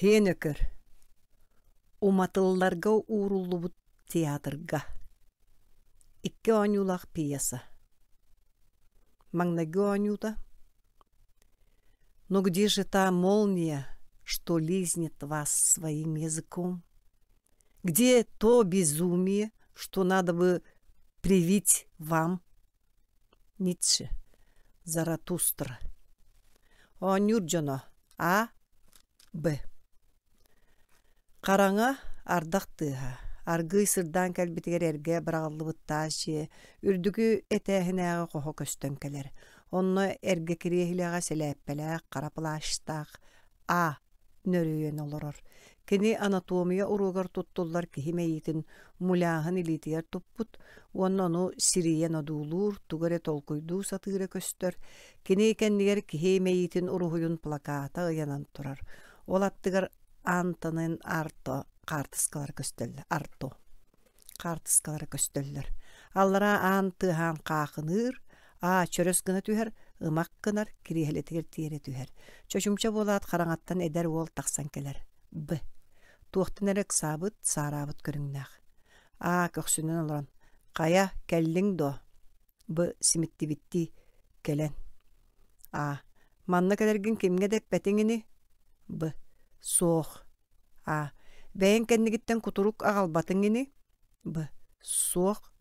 Һиэн өкөр Уматылларга ууруллубут театрга Икки оонньуулаах пьеса Маҥнайгы оонньуута «Но где же та молния, что лизнет вас своим языком? Где то безумие, что надо бы привить вам?» Ницше Заратустра Оонньуур дьоно А. Б. Хараҥа ардах тыаһа аргыый сырдаан кэлбитигэр эргэ быраҕыллыбыт таас дьиэ үрдүкү этээһинээҕи хоһо көстөн кэлэр. Онно эргэ кириэһилэҕэ сэлээппэлээх хара плащтаах А. Нөрүйэн олорор. Кини анатомия уруогар туттуллар киһи мэйиитин муляһын илиитигэр туппут уонна ону сирийэн одуулуур, тугу эрэ толкуйдуу сатыыра көстөр. Кини кэннигэр киһи мэйиитин уруһуйун плаката ыйанан турар. Ол аттыгар Антонин Арто хаартыскалара көстөллөр. Арто хаартыскалара көстөллөр. Аллараа аан тыаһаан хаахыныыр, аа чөрөс гына түһэр, ымах гынар, кириэһилэтигэр тиэрэ түһэр. Чочумча буолаат хараҥаттан эдэр уол тахсан кэлэр. Б. Туохтан эрэ ыксаабыт, саараабыт көрүҥнээх. Аа көхсүнэн олорон, хайа, кэллиҥ дуо? Б. Симиттибиттии, кэлэн. А. Манна кэлэргин кимҥэ да эппэтиҥ ини? Б. Суох. А. Бэйэҥ кэннигиттэн кутурук аҕалбатыҥ ини? Б. Суох.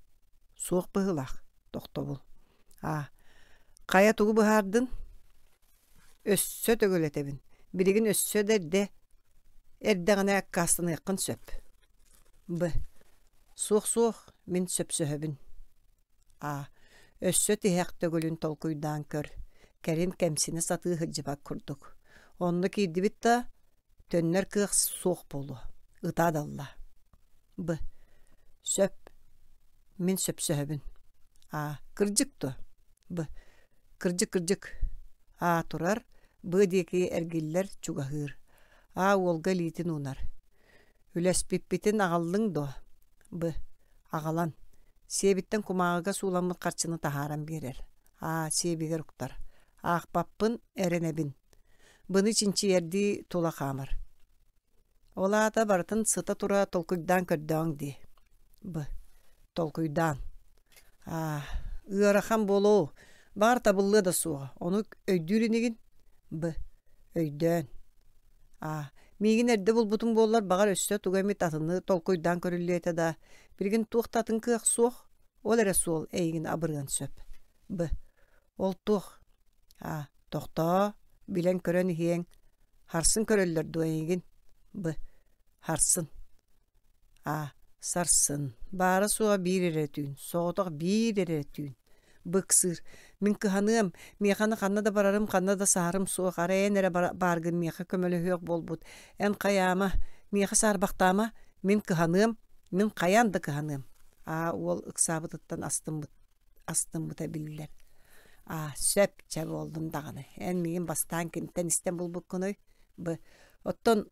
Суох быһыылаах. Тохтобул. А. Хайа тугу быһаардын? Өссө төгүл этэбин. Билигин өссө да эрдэ эрдэҕинэ аккаастаныаххын сөп. Б. Суох-суох, мин сөпсөһөбүн. А. Өссө тиһэх төгүлүн толкуйдаан көр, кэлин кэмсинэ сатыы сылдьыбат курдук. Онно киирдибит да, төннөр кыах суох буолуо, ытаа да ылла. Б. Сөп. Мин сөпсөһөбүн. А. Кырдьык дуо? Б. Кырдьык-кырдьык. А турар, Б диэки эргиллэр, чугаһыыр. А уолга илиитин уунар. Үлэспиппитин аҕаллыҥ дуо? Б. Аҕалан. Сиэбиттэн кумааҕыга сууламмыт харчыны таһааран биэрэр. Аа, сиэбигэр уктар. Аахпаппын, эрэнэбин. Быны чинчийэрдии тула хаамар. Ол аата барытын сыта-тура толкуйдаан көрдөөҥ дии. Б. Толкуйдаан. Аа, ыарахан буолуо, баҕар табыллыа да суоҕа, ону өйдүүр инигин? Б. Өйдөөн. Аа, миигин эрдэ булбутуҥ буоллар, баҕар өссө тугу эмит атыны толкуйдаан көрүллүө этэ да, билигин туох да атын кыах суох, ол эрэ суол эйигин абырыан сөп. Б. Ол туох? А. Тохтоо, билэн-көрөн иһиэҥ. Харсын көрөллөр дуо эйигин? Б. Харсын. А. Сарсын. Баара-суоҕа биир эрэ түүн, соҕотох биир эрэ түүн. Быксыыр. Мин кыһаныам, миэхэ аны ханна да барарым, ханна да саһарым суох, арай эн эрэ бааргын миэхэ көмөлөһүөх буолбут. Эн хайаама, миэхэ саарбахтаама, мин кыһаныам, мин хайаан да кыһаныам. Аа уол ыксаабытыттан астыммыт астыммыта биллэр. Аа, сөп, чэ буоллун даҕаны. Эн миигин бастаан кимтэн истэн булбуккунуй? Б. Оттон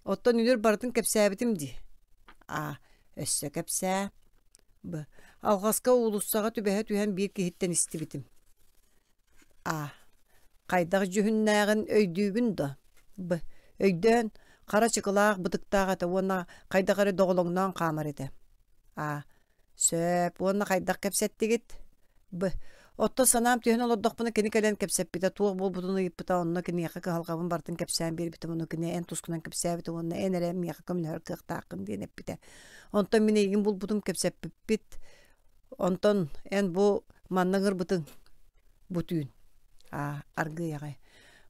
Оттон үнүр барытын кэпсээбитим дии. А. Өссө кэпсээ. Б. Алҕаска уулуссаҕа түбэһэ түһэн биир киһиттэн истибитим. А. Хайдах дьүһүннээҕин өйдүүгүн дуо? Б. Өйдөөн, хара чыкылаах бытыктаах этэ уонна хайдах эрэ доҕолоҥноон хаамар этэ. А. Сөп, уонна хайдах кэпсэттигит? Б. Оттон санаам түһэн олордохпуна кини кэлэн кэпсэппитэ, туох буолбутун ыйыппыта, онно киниэхэ кыһалҕабын барытын кэпсээн биэрбитим, ону кини эн тускунан кэпсээбитэ уонна эн эрэ миэхэ көмөлөһөр кыахтааххын диэн эппитэ. Онтон мин эйигин булбутум, кэпсэппиппит. Онтон эн бу манна ыҥырбытыҥ бу түүн. Аа, аргыый аҕай.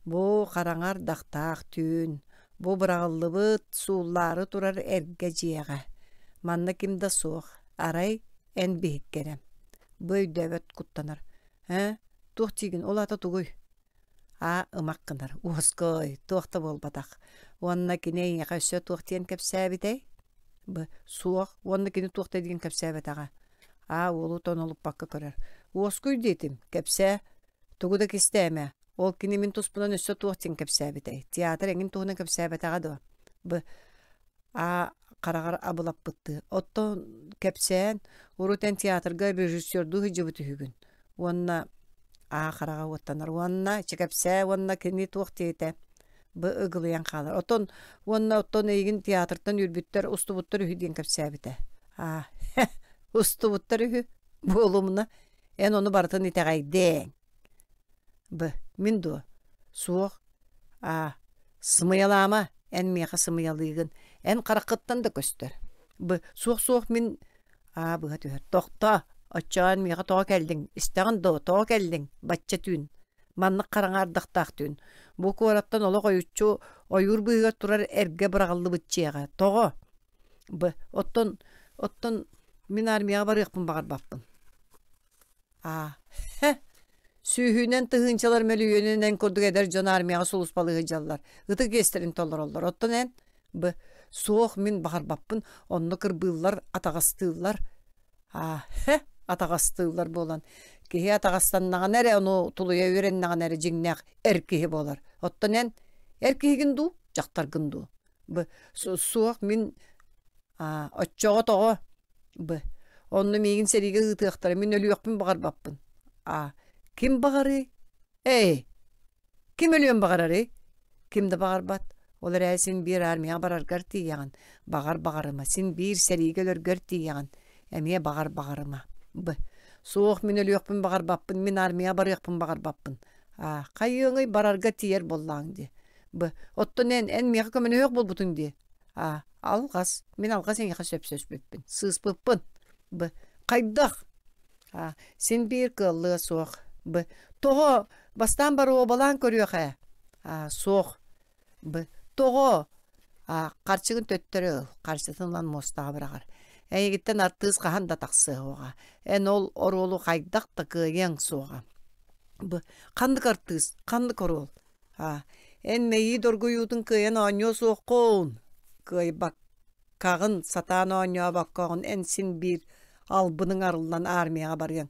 Бу хараҥа ардахтаах түүн, Бу быраҕыллыбыт, сууллаары турар эргэ дьиэҕэ. Манна ким да суох, арай эн биһиккэрэ. Бу өйдөөбөт куттанар. Ээ, туох диигин, ол аата тугуй? Аа, ымах гынар, уоскуй, туох да буолбатах. Уонна кини эйиэхэ өссө туох диэн кэпсээбитэй? Б. Суох, уонна кини туох да диэн кэпсээбэтэҕэ. Аа, уолу тонолуппакка көрөр. Уоскуй диэтим, кэпсээ. Тугу да кистээмэ, ол кини мин туспунан өссө туох диэн кэпсээбитэй? Театр эҥин туһунан кэпсээбэтэҕэ дуо? Б. А. Хараҕар абылаппыттыы. Оттон кэпсээн, урут эн театрга режиссердуу сылдьыбыт үһүгүн. Уонна А. Хараҕа уоттанар. Уонна чэ кэпсээ уонна кини туох диэтэ? Б ыгылыйан хаалар. Оттон уонна оттон эйигин театртан үүрбүттэр, устубуттар үһү диэн кэпсээбитэ. Аа, устубуттар үһү. Буолумуна, эн ону барытын итэҕэйдиэҥ. Б. Мин дуо? Суох. А. Сымыйалаама, эн миэхэ сымыйалыыгын. Эн хараххыттан да көстөр. Б. Суох-суох мин Аа быһа түһэр. Тохтоо! Оччоҕо эн миэхэ тоҕо кэллиҥ? Истэҕин дуо, тоҕо кэллиҥ? Бачча түүн. Маннык хараҥа ардахтаах түүн. Бу куораттан олох ойуччу ойуур быыһыгар турар эргэ быраҕыллыбыт дьиэҕэ. Тоҕо? Б. Оттон, оттон мин армияҕа барыахпын баҕарбаппын. Аа, һэ! Сүүһүнэн тыһыынчалар мөлүйүөнүнэн курдук эдэр дьон армияҕа сулууспалыы сылдьаллар, ытык иэстэрин толороллор. Оттон эн, б. Суох, мин баҕарбаппын, онно кырбыыллар, атаҕастыыллар. Аа, һэ! Атаҕастыыллар буолан. Киһи атаҕастаннаҕына эрэ ону тулуйа үөрэннэҕинэ эрэ дьиҥнээх эр киһи буолар. Оттон эн эр киһигин дуу, дьахтаргын дуу? Б. Суох, мин Аа, оччоҕо тоҕо? Б. Онно миигин сэриигэ ыытыахтара, мин өлүөхпүн баҕарбаппын. А. Ким баҕарыай? Эй, ким өлүөн баҕарарый? Ким да баҕарбат. Ол эрээри син биир армияҕа бараргар тиийэҕин. Баҕар баҕарыма, син биир сэриигэ өлөргөр тиийэҕин. Эмиэ баҕар баҕарыма. Б. Суох, мин өлүөхпүн баҕарбаппын, мин армияҕа барыахпын баҕарбаппын. А. Хайыаҥый барарга тиийэр буоллаҕыҥ дии. Б. Оттон эн, эн миэхэ көмөлөһүөх буолбутуҥ дии. А. Алҕас. Мин алҕас эйиэхэ сөпсөспүппүн. Сыыспыппын. Б. Хайдах? А. Син биир кыаллыа суох. Б. Тоҕо? Бастаан боруобалаан көрүөх ээ. А. Суох. Б. Тоҕо? А. Харчыгын төттөрү ыл. Харчытын ылан муостаҕа быраҕар. Эйигиттэн артыыс хаһан да тахсыа суоҕа. Эн ол оруолу хайдах да кыайыаҥ суоҕа. Б. Ханнык артыыс? Ханнык оруол? Аа, эн мэйии доргуйуутун кыайан оонньуо суоххун, кыайбаккаҕын, сатаан оонньообоккоҕун эн син биир албыныҥ арыллан армияҕа барыаҥ.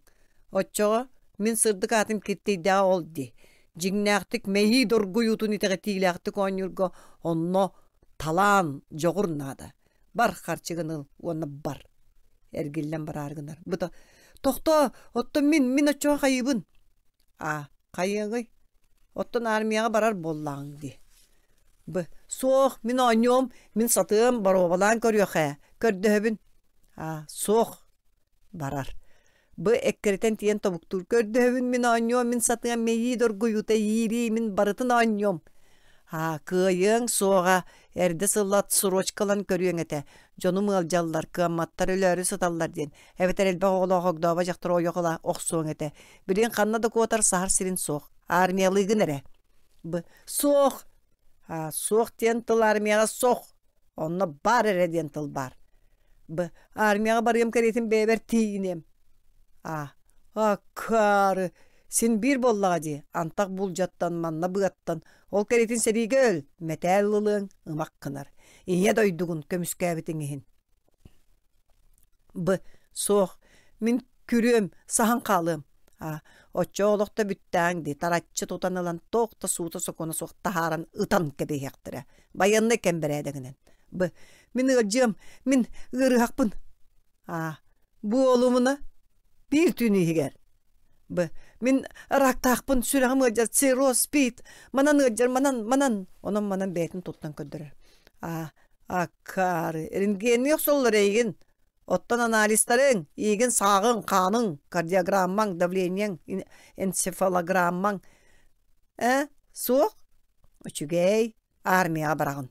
Оччоҕо мин сырдык аатым киртийдэҕэ ол дии. Дьиҥнээхтик мэйии доргуйуутун итэҕэтиилээхтик оонньуурга онно талаан, дьоҕур наада. Бар харчыгын ыл уонна бар. Эргиллэн бараары гынар. Быта тохтоо, оттон мин, мин оччоҕо хайыыбын? Аа, хайыаҥый? Оттон армияҕа барар буоллаҕыҥ дии. Б. Суох, мин оонньуом, мин сатыам, боруобалаан көрүөх ээ, көрдөһөбүн. Аа, суох, барар. Б. Эккирэтэн тиийэн тобуктуур. Көрдөһөбүн, мин оонньуом, мин сатыам, мэйии доргуйуута иирии, мин барытын оонньуом. Аа, кыайыаҥ суоҕа, эрдэ сыллат срочка ылан көрүөҥ этэ. Дьонум ыалдьаллар, кыамматтар өлөөрү сыталлар диэн. Эбэтэр элбэх оҕолоох огдообо дьахтар ойох ыла охсуоҥ этэ. Билигин ханна да куотар саһар сирин суох. Армиялыыгын эрэ. Б. Суох! А, суох диэн тыл армияҕа суох. Онно бар эрэ диэн тыл баар. Б. Армияҕа барыам кэриэтин бэйэбэр тиийиниэм. А. Акаары! Син биир буоллаҕа дии. Антах булдьаттан, манна быаттан. Ол кэриэтин сэриигэ өл, мэтээл ылыаҥ, ымах гынар. Ийэ дойдугун көмүскээбитиҥ иһин. Б. Суох, мин күрүөм, саһан хаалыам. А. Оччо олох да бүттэҕиҥ дии, тараччы тутан ылан туох да суута-сокуона суох таһааран ытан кэбиһиэхтэрэ. Байыаннай кэм бэрээдэгинэн. Б. Мин ыалдьыам, мин ыарыһахпын. А. Буолумуна, биир түүн иһигэр. Б. Мин рактаахпын, сүрэҕим ыалдьар, цирроз, спид, манан ыалдьар, манан, манан. Онон-манан бэйэтин туттан көрдөрөр. А. Акаары, рентгеннии охсоллор эйигин. Оттон анализтарыҥ, иигин сааҕыҥ, хааныҥ, кардиограммаҥ, давлениеҥ, энцефалограммаҥ. Ээ, суох? Үчүгэй, армияҕа бараҕын.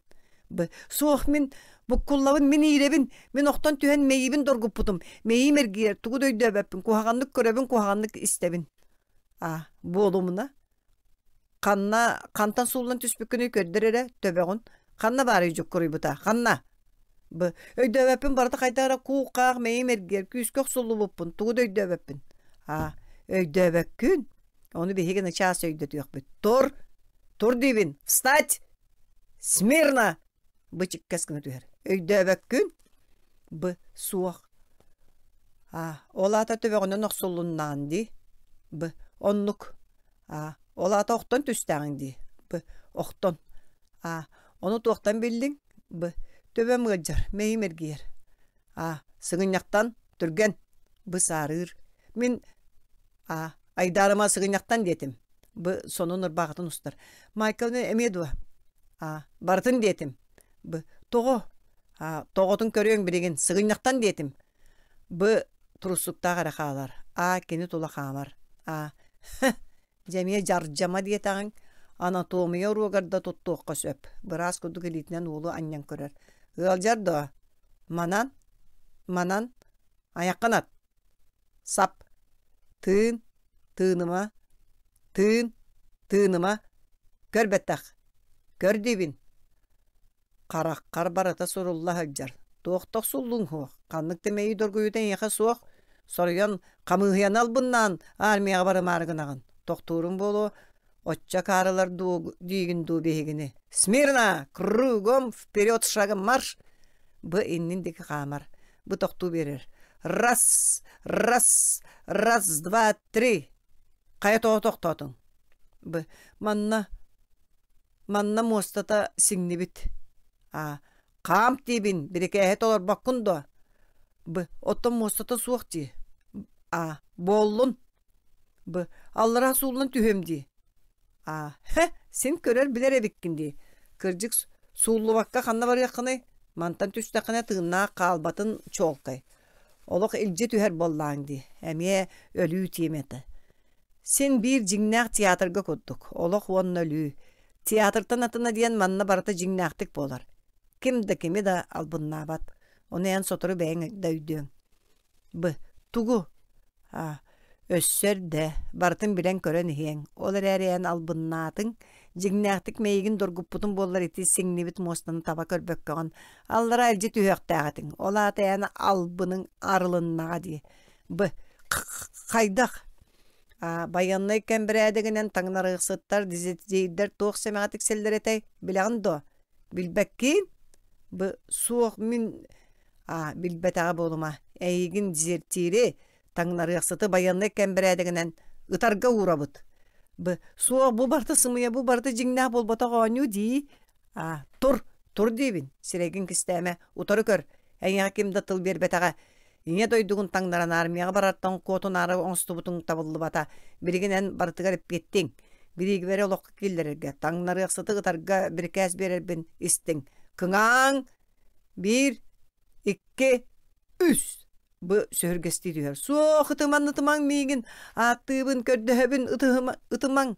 Б. Суох, мин буккуллабын, мин иирэбин, мин охтон түһэн мэйиибин доргуппутум. Мэйиим эргийэр, тугу да өйдөөбөппүн, куһаҕаннык көрөбүн, куһаҕаннык истэбин. А. Буолумуна. Ханна, хантан сууллан түспүккүнүй көрдөр эрэ, төбөҕүн. Ханна баарый дьуккуруйбута, ханна? Б. Өйдөөбөппүн барыта хайдах эрэ куу-хаах мэйиим эргийэр, күүскэ охсуллубуппун, тугу да өйдөөбөппүн. А. Өйдөөбөккүн? Ону биһиги начаас өйдөтүөхпүт. Тур! Тур диибин! Встать! Смирно! Бычыккас гына түһэр. Өйдөөбөккүн? Б. Суох. А. Ол аата төбөҕүнэн охсуллуннаҕын дии. Б. Оннук. А. Ол аата охтон түстэҕиҥ дии. Б. Охтон. А. Ону туохтан биллиҥ? Б. Төбөм ыалдьар, мэйим эргийэр. А. Сыгынньахтан, түргэн. Б. Саарыыр. Мин А. Айдаарыма сыгынньахтан диэтим. Б. Сонун ырбаахытын устар. Майкл эмиэ дуо? А. Барытын диэтим. Б. Тоҕо? А. Тоҕотун көрүөҥ билигин, сыгынньахтан диэтим. Б. Туруссуктаах эрэ хаалар. А. Кини тула хаамар. А. Һэ! Дьэ эмиэ дьардьама диэтэҕиҥ. Анатомия уруогар да туттуохха сөп. Быраас курдук илиитинэн уолу анньан көрөр. Ыалдьар дуо? Манан? Манан? Айаххын ат! Сап. Тыын, тыыныма, тыын, тыыныма, көрбөтөх. Көр диибин. Хараххар барыта сурулла сылдьар. Туох да охсуллуҥ суох, ханнык да мэйии доргуйуута эйиэхэ суох. Соруйан, хамыыһыйаны албыннаан армияҕа барымаары гынаҕын. Тохтууруҥ буолуо, Оччо акаарылар дуу диигин дуу биһигини. Смирно! Кругом вперед шагом марш! Б иннин диэки хаамар. Бу тохтуу биэрэр. Раз, раз, раз, два, три. Хайа тоҕо тохтоотуҥ? Б манна манна муостата сиҥнибит. А хаам диибин, бирикээһи толорбоккун дуо? Б оттон муостата суох дии. А буоллун. Б. Аллараа сууллан түһүөм дии. А. Һэ, син көрөр-билэр эбиккин дии. Кырдьык, сууллубакка ханна барыаххыный? Мантан түстэххинэ тыыннаах хаалбатын чуолкай. Олох илдьи түһэр буоллааҥ дии. Эмиэ өлүү тиэмэтэ. Син биир дьиҥнээх театрга курдук. Олох уонна өлүү. Театртан атына диэн манна барыта дьиҥнээхтик буолар. Ким да кими да албыннаабат. Ону эн сотору бэйэҥ да өйдүөҥ. Б. Тугу? А. Өссө эрдэ, барытын билэн-көрөн иһиэҥ. Ол эрээри эн албыннаатыҥ, дьиҥнээхтик мэйигин доргуппутун буоллар ити сиҥнибит муостаны таба көрбөккөҕүн аллара илдьи түһүөхтээх этиҥ. Ол аата эн албыныҥ арылыннаҕа дии. Б. Хайдах? А. Байыаннай кэм бэрээдэгинэн таҥнарыахсыттар, дезертирдэр туох сэмэҕэ тиксэллэр этэй, билэҕин дуо? Билбэккиин? Б. Суох, мин Аа, билбэтэҕэ буолума, эйигин дезертири, таҥнарыахсыты байыаннай кэм бэрээдэгинэн ытарга уурабыт. Б. Суох, бу барыта сымыйа, бу барыта дьиҥнээх буолбатах оонньуу дии. Аа, тур, тур диибин, сирэйгин кистээмэ, утары көр, эйиэхэ ким да тыл биэрбэтэҕэ. Ийэ дойдугун таҥнаран армияҕа барартан куотунаары оҥостубутуҥ табыллыбата. Билигин эн барытыгар эппиэттиҥ. Бириигибэри олоххо киллэрэргэ, таҥнарыахсыты ытарга бирикээс биэрэрбин истиҥ. Кыҥааҥ! Биир, икки, үс! Бу сөһүргэстии түһэр. Суох, ытыман, ытымаҥ миигин, ааттыыбын, көрдөһөбүн, ытыһыма, ытымаҥ.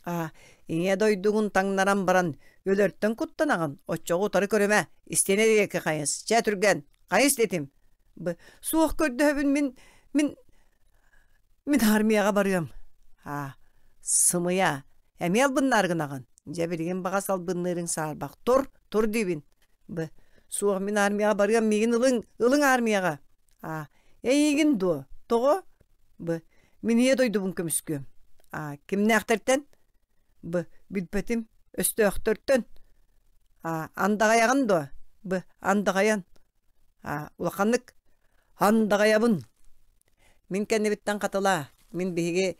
Аа, ийэ дойдугун таҥнаран баран, өлөртөн куттанаҕын, оччоҕо утары көрүмэ, истиэнэ диэки хайыс, чэ түргэн, хайыс диэтим. Б суох көрдөһөбүн мин, мин, мин армияҕа барыам. Аа, сымыйа, эмиэ албыннаары гынаҕын. Дьэ билигин баҕас албынныырыҥ саарбах. Тур, тур диибин. Б. Суох, мин армияҕа барыам, миигин ылыҥ, ылыҥ армияҕа. А. Эйигин дуо? Тоҕо? Б. Мин ийэ дойдубун көмүскүөм. А. Кимнээхтэртэн? Б. Билбэтим. Өстөөхтөртөн. А. Андаҕайаҕын дуо? Б. Андаҕайан. А. Улаханнык. Андаҕайабын. Мин кэннибиттэн хатылаа. Мин биһиги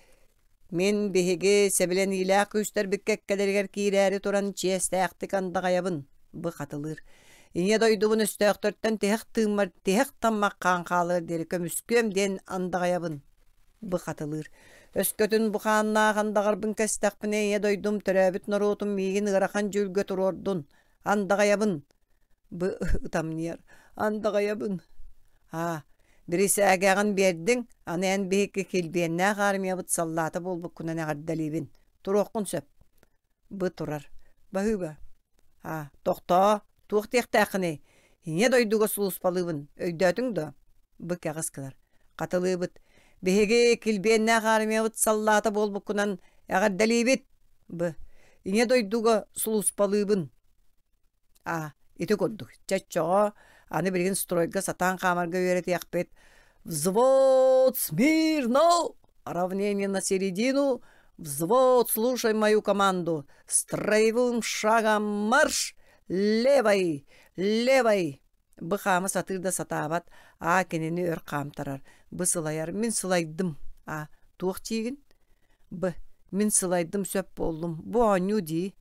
Мин биһиги сэбилэниилээх күүстэрбит кэккэлэригэр киирээри туран чиэстээхтик андаҕайабын, бу хатылыыр. Ийэ дойдубун өстөөхтөртөн тиһэх тыыммар тиһэх таммах хаан хаалыар диэри көмүскүөм диэн андаҕайабын, бу хатылыыр. Өскөтүн бу хааннаах андаҕарбын кэстэхпинэ ийэ дойдум төрөөбүт норуотум миигин ыарахан дьүүлгэ туруордун, андаҕайабын, Бу ытамньыйар андаҕайабын Аа, бирисээгэҕин биэрдиҥ, аны эн биһикки килбиэннээх армиябыт саллаата буолбуккунан эҕэрдэлиибин. Туруоххун сөп. Бу турар. Баһыыба. Аа, тохтоо, туох диэхтээххиний? Ийэ дойдуга сулууспалыыбын, өйдөөтүҥ дуо? Бу кэҕис гынар. Хатылыыбыт. Биһиги килбиэннээх армиябыт саллаата буолбуккунан эҕэрдэлиибит. Б. Ийэ дойдуга сулууспалыыбын. Аа, ити курдук, чэ оччоҕо аны билигин стройга сатаан хаамарга үөрэтиэхпит. Взвод смирно! Равнение на середину! Взвод, слушай мою команду! Строевым шагом марш! Левой! Левой! Бу хаама сатыыр да сатаабат, аа кинини өр хаамтарар. Бу сылайар, мин сылайдым. А туох диигин? Б мин сылайдым сөп буоллум. Бу оонньуу дии.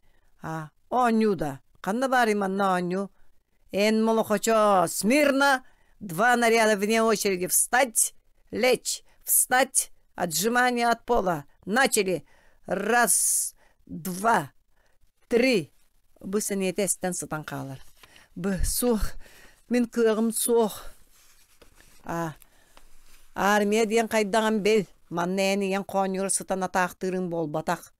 А Оонньуу да, ханна баарый манна оонньуу? Эн молохочоо, смирно! Два наряда вне очереди встать! Лечь! Встать! Отжимание от пола! Начали! Раз, два, три! Бу сэниэтэ эстэн сытан хаалар. Б суох, мин кыаҕым суох. А армия диэн хайдаҕын бил, манна эн ийэҥ хоонньугар сытан атаахтыырыҥ буолбатах.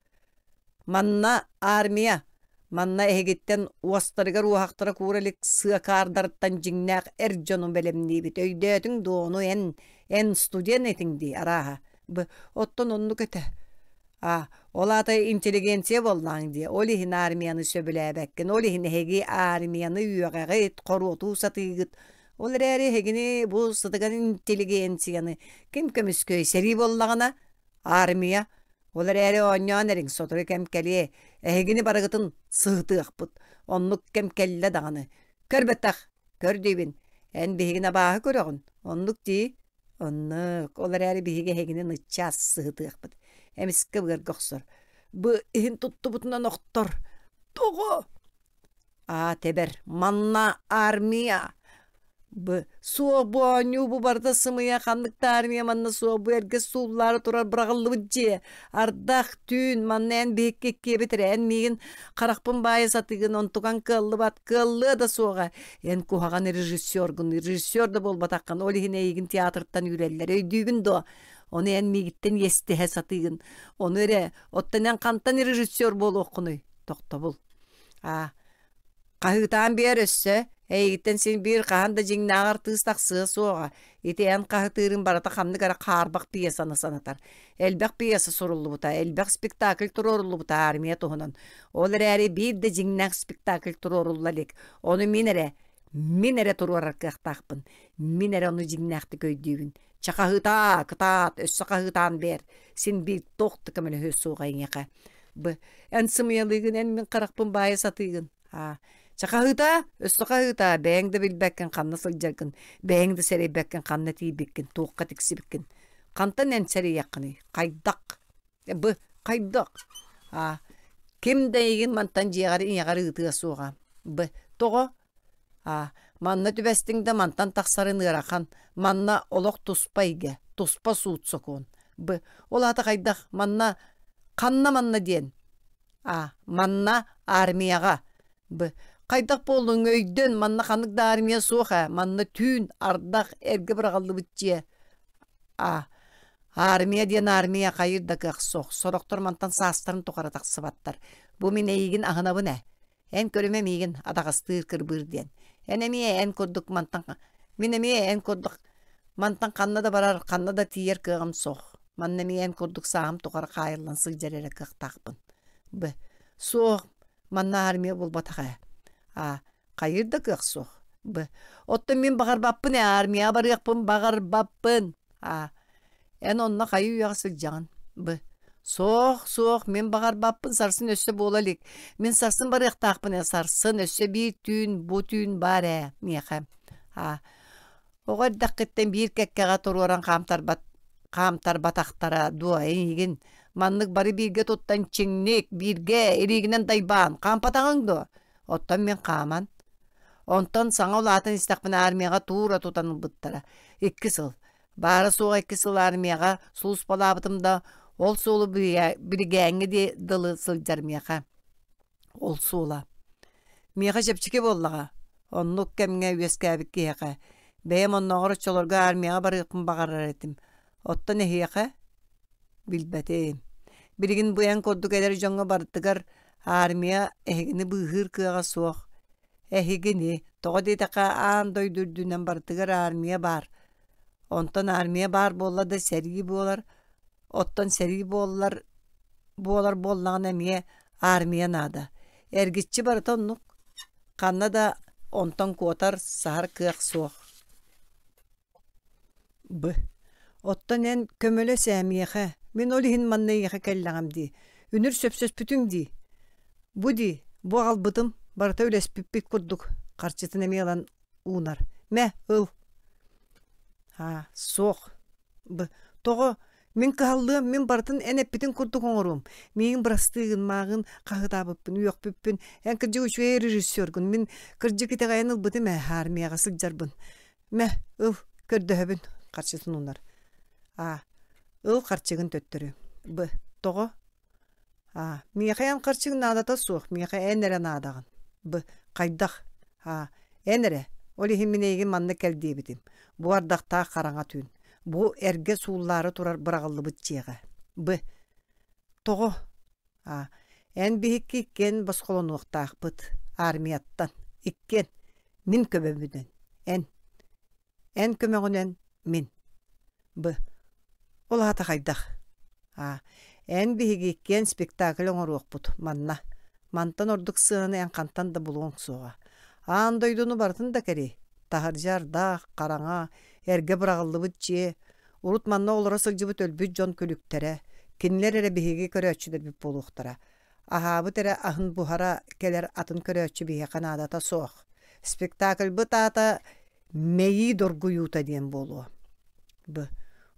Манна армия, манна эһигиттэн уостарыгар уоһахтара куура илик сыакаардарыттан дьиҥнээх эр дьону бэлэмниибит. Өйдөөтүҥ дуо ону эн, эн студент этиҥ дии, арааһа. Б оттон оннук этэ. А ол аата интеллигенция буоллаҕыҥ дии, ол иһин армияны сөбүлээбэккин, ол иһин эһиги армияны үөҕэҕит, хоруотуу сатыыгыт. Ол эрээри эһигини бу сытыган интеллигенцияны ким көмүскүөй сэрии буоллаҕына Армия, ол эрээри оонньоон эриҥ, сотору кэм кэлиэ, эһигини барыгытын сыһытыахпыт, оннук кэм кэллэ даҕаны. Көрбөтөх, көр диибин, эн биһигини абааһы көрөҕүн, оннук дии? Оннук, ол эрээри биһиги эһигини ныччаас сыһытыахпыт. Эмискэ быарга охсор. Бу иһин туттубутунан охтор. Тоҕо? Аа тэбэр, манна армия! Б суох бу оонньуу бу барыта сымыйа ханнык да армия манна суох бу эргэ сууллаары турар быраҕыллыбыт дьиэ ардах түүн манна эн биһикки иккиэбит эрэ эн миигин харахпын баайа сатыыгын онтукаҥ кыаллыбат кыаллыа да суоҕа эн куһаҕан режиссергун режиссер да буолбатаххын ол иһин эйигин театртан үүрэллэр өйдүүгүн дуо ону эн миигиттэн иэстэһэ сатыыгын ону эрэ оттон эн хантан режиссер буолуоххунуй тохтобул Аа, хаһыытаан биэр өссө, эйигиттэн син биир хаһан да дьиҥнээх артыыс тахсыа суоҕа. Ити эн хаһытыырыҥ барыта ханнык эрэ хаарбах пьесаны санатар. Элбэх пьеса суруллубута, элбэх спектакль туруоруллубута армия туһунан. Ол эрээри биир да дьиҥнээх спектакль туруорулла илик. Ону мин эрэ, мин эрэ туруорар кыахтаахпын. Мин эрэ ону дьиҥнээхтик өйдүүбүн. Чэ хаһыытаа, кытаат, өссө хаһыытаан биэр. Син биир туох да көмөлөһүө суоҕа эйиэхэ. Б. Эн сымыйалыыгын, эн мин харахпын баайа сатыыгын. А. Чэ хаһыытаа, өссө хаһыытаа, бэйэҥ да билбэккин ханна сылдьаргын, бэйэҥ да сэрэйбэккин ханна тиийбиккин, туохха тиксибиккин. Хантан эн сэрэйиэххиний? Хайдах? Б. Хайдах? А. Ким да эйигин мантан дьиэҕэр ийэҕэр ыытыа суоҕа. Б. Тоҕо? Аа, манна түбэстиҥ да мантан тахсарын ыарахан, манна олох туспа эйгэ, туспа суут-сокуон. Б. Ол аата хайдах манна ханна манна диэн? А. Манна армияҕа. Б. Хайдах буоллуҥ өйдөн, манна ханнык да армия суох ээ, манна түүн, ардах, эргэ быраҕыллыбыт дьиэ. А. Армия диэн армия хайыр да кыах суох, сорохтор мантан саастарын тухары тахсыбаттар. Бу мин эйигин аһынабын ээ. Эн көрүмэ миигин атаҕастыыр кырбыыр диэн. Эн эмиэ эн курдук мантан мин эмиэ эн курдук мантан ханна да барар, ханна да тиийэр кыаҕым суох. Манна эмиэ эн курдук сааһым тухары хаайыллан сылдьар эрэ кыахтаахпын. Б. Суох, манна армия буолбатах ээ. А. Хайыыр да кыах суох. Б. Оттон мин баҕарбаппын ээ, армияҕа барыахпын баҕарбаппын. А. Эн онно хайыы үйэҕэ сылдьаҕын? Б. Суох, суох, мин баҕарбаппын сарсын өссө буола илик. Мин сарсын барыахтаахпын ээ, сарсын өссө биир түүн, бу түүн баар ээ, миэхэ. А. Оҕо эрдэххиттэн биир кэккэҕэ туруоран хаамтарбат хаамтарбатахтара дуо эйигин? Маннык бары бииргэ туттан чиҥник, бииргэ илиигинэн дайбаан хаампатаҕыҥ дуо? Оттон мин хааман. Онтон саҥа улаатан истэхпинэ армияҕа туура тутан ылбыттара. Икки сыл. Баара-суоҕа икки сыл армияҕа сулууспалаабытым да, ол суолу биригээҥҥэ дылы сылдьар миэхэ. Ол суола. Миэхэ чэпчэки буоллаҕа. Оннук кэмҥэ үөскээбит киһиэхэ. Бэйэм оннооҕор оччолорго армияҕа барыахпын баҕарар этим. Оттон эһиэхэ? Билбэтим. Билигин бу эн курдук эдэр дьоҥҥо барытыгар армия эһигини быыһыыр кыаҕа суох. Эһигини, тоҕо диэтэххэ, аан дойду үрдүнэн барытыгар армия баар. Онтон армия баар буолла да сэрии буолар, оттон сэрии буоллар буолар буоллаҕына эмиэ армия наада. Эргиччи барыта оннук. Ханна да онтон куотар, саһар кыах суох. Б. Оттон эн көмөлөс ээ миэхэ, мин ол иһин манна эйиэхэ кэллэҕим дии, үнүр сөпсөспүтүҥ дии. Бу дии, бу аҕалбытым, барыта үлэспиппит курдук, харчытын эмиэ ылан уунар. Мэ, ыл. Аа, суох. Б. Тоҕо? Мин кыһаллыам, мин барытын эн эппитин курдук оҥоруом. Миигин бырастыы гын, мааҕын хаһыытаабыппын, үөхпүппүн. Эн кырдьык үчүгэй режиссергун, мин кырдьык итэҕэйэн ылбытым ээ, армияҕа сылдьарбын. Мэ, ыл, көрдөһөбүн, харчытын уунар. А. Ыл харчыгын төттөрү. Б. Тоҕо? А. Миэхэ эн харчыҥ наадата суох, миэхэ эн эрэ наадаҕын. Б. Хайдах? А. Эн эрэ. Ол иһин мин эйигин манна кэл диэбитим. Бу ардахтаах хараҥа түүн. Бу эргэ сууллаары турар быраҕыллыбыт дьиэҕэ. Б. Тоҕо? А. Эн биһикки иккиэн босхолонуохтаахпыт. Армияттан. Иккиэн. Мин көмөбүнэн. Эн. Эн көмөҕүнэн мин. Б. Ол аата хайдах? А. Эн биһиги иккиэн спектакль оҥоруохпут манна. Мантан ордук сыананы эн хантан да булуоҥ суоҕа. Аан дойдуну барытын да кэрий. Таһырдьа ардаах, хараҥа, эргэ быраҕыллыбыт дьиэ, урут манна олоро сылдьыбыт өлбүт дьон күлүктэрэ, кинилэр эрэ биһиги көрөөччүлэрбит буолуохтара. Аһаабыт эрэ аһын буһара кэлэр атын көрөөччү биһиэхэ наадата суох. Спектакльбыт аата Мэйии доргуйуута диэн буолуо. Б.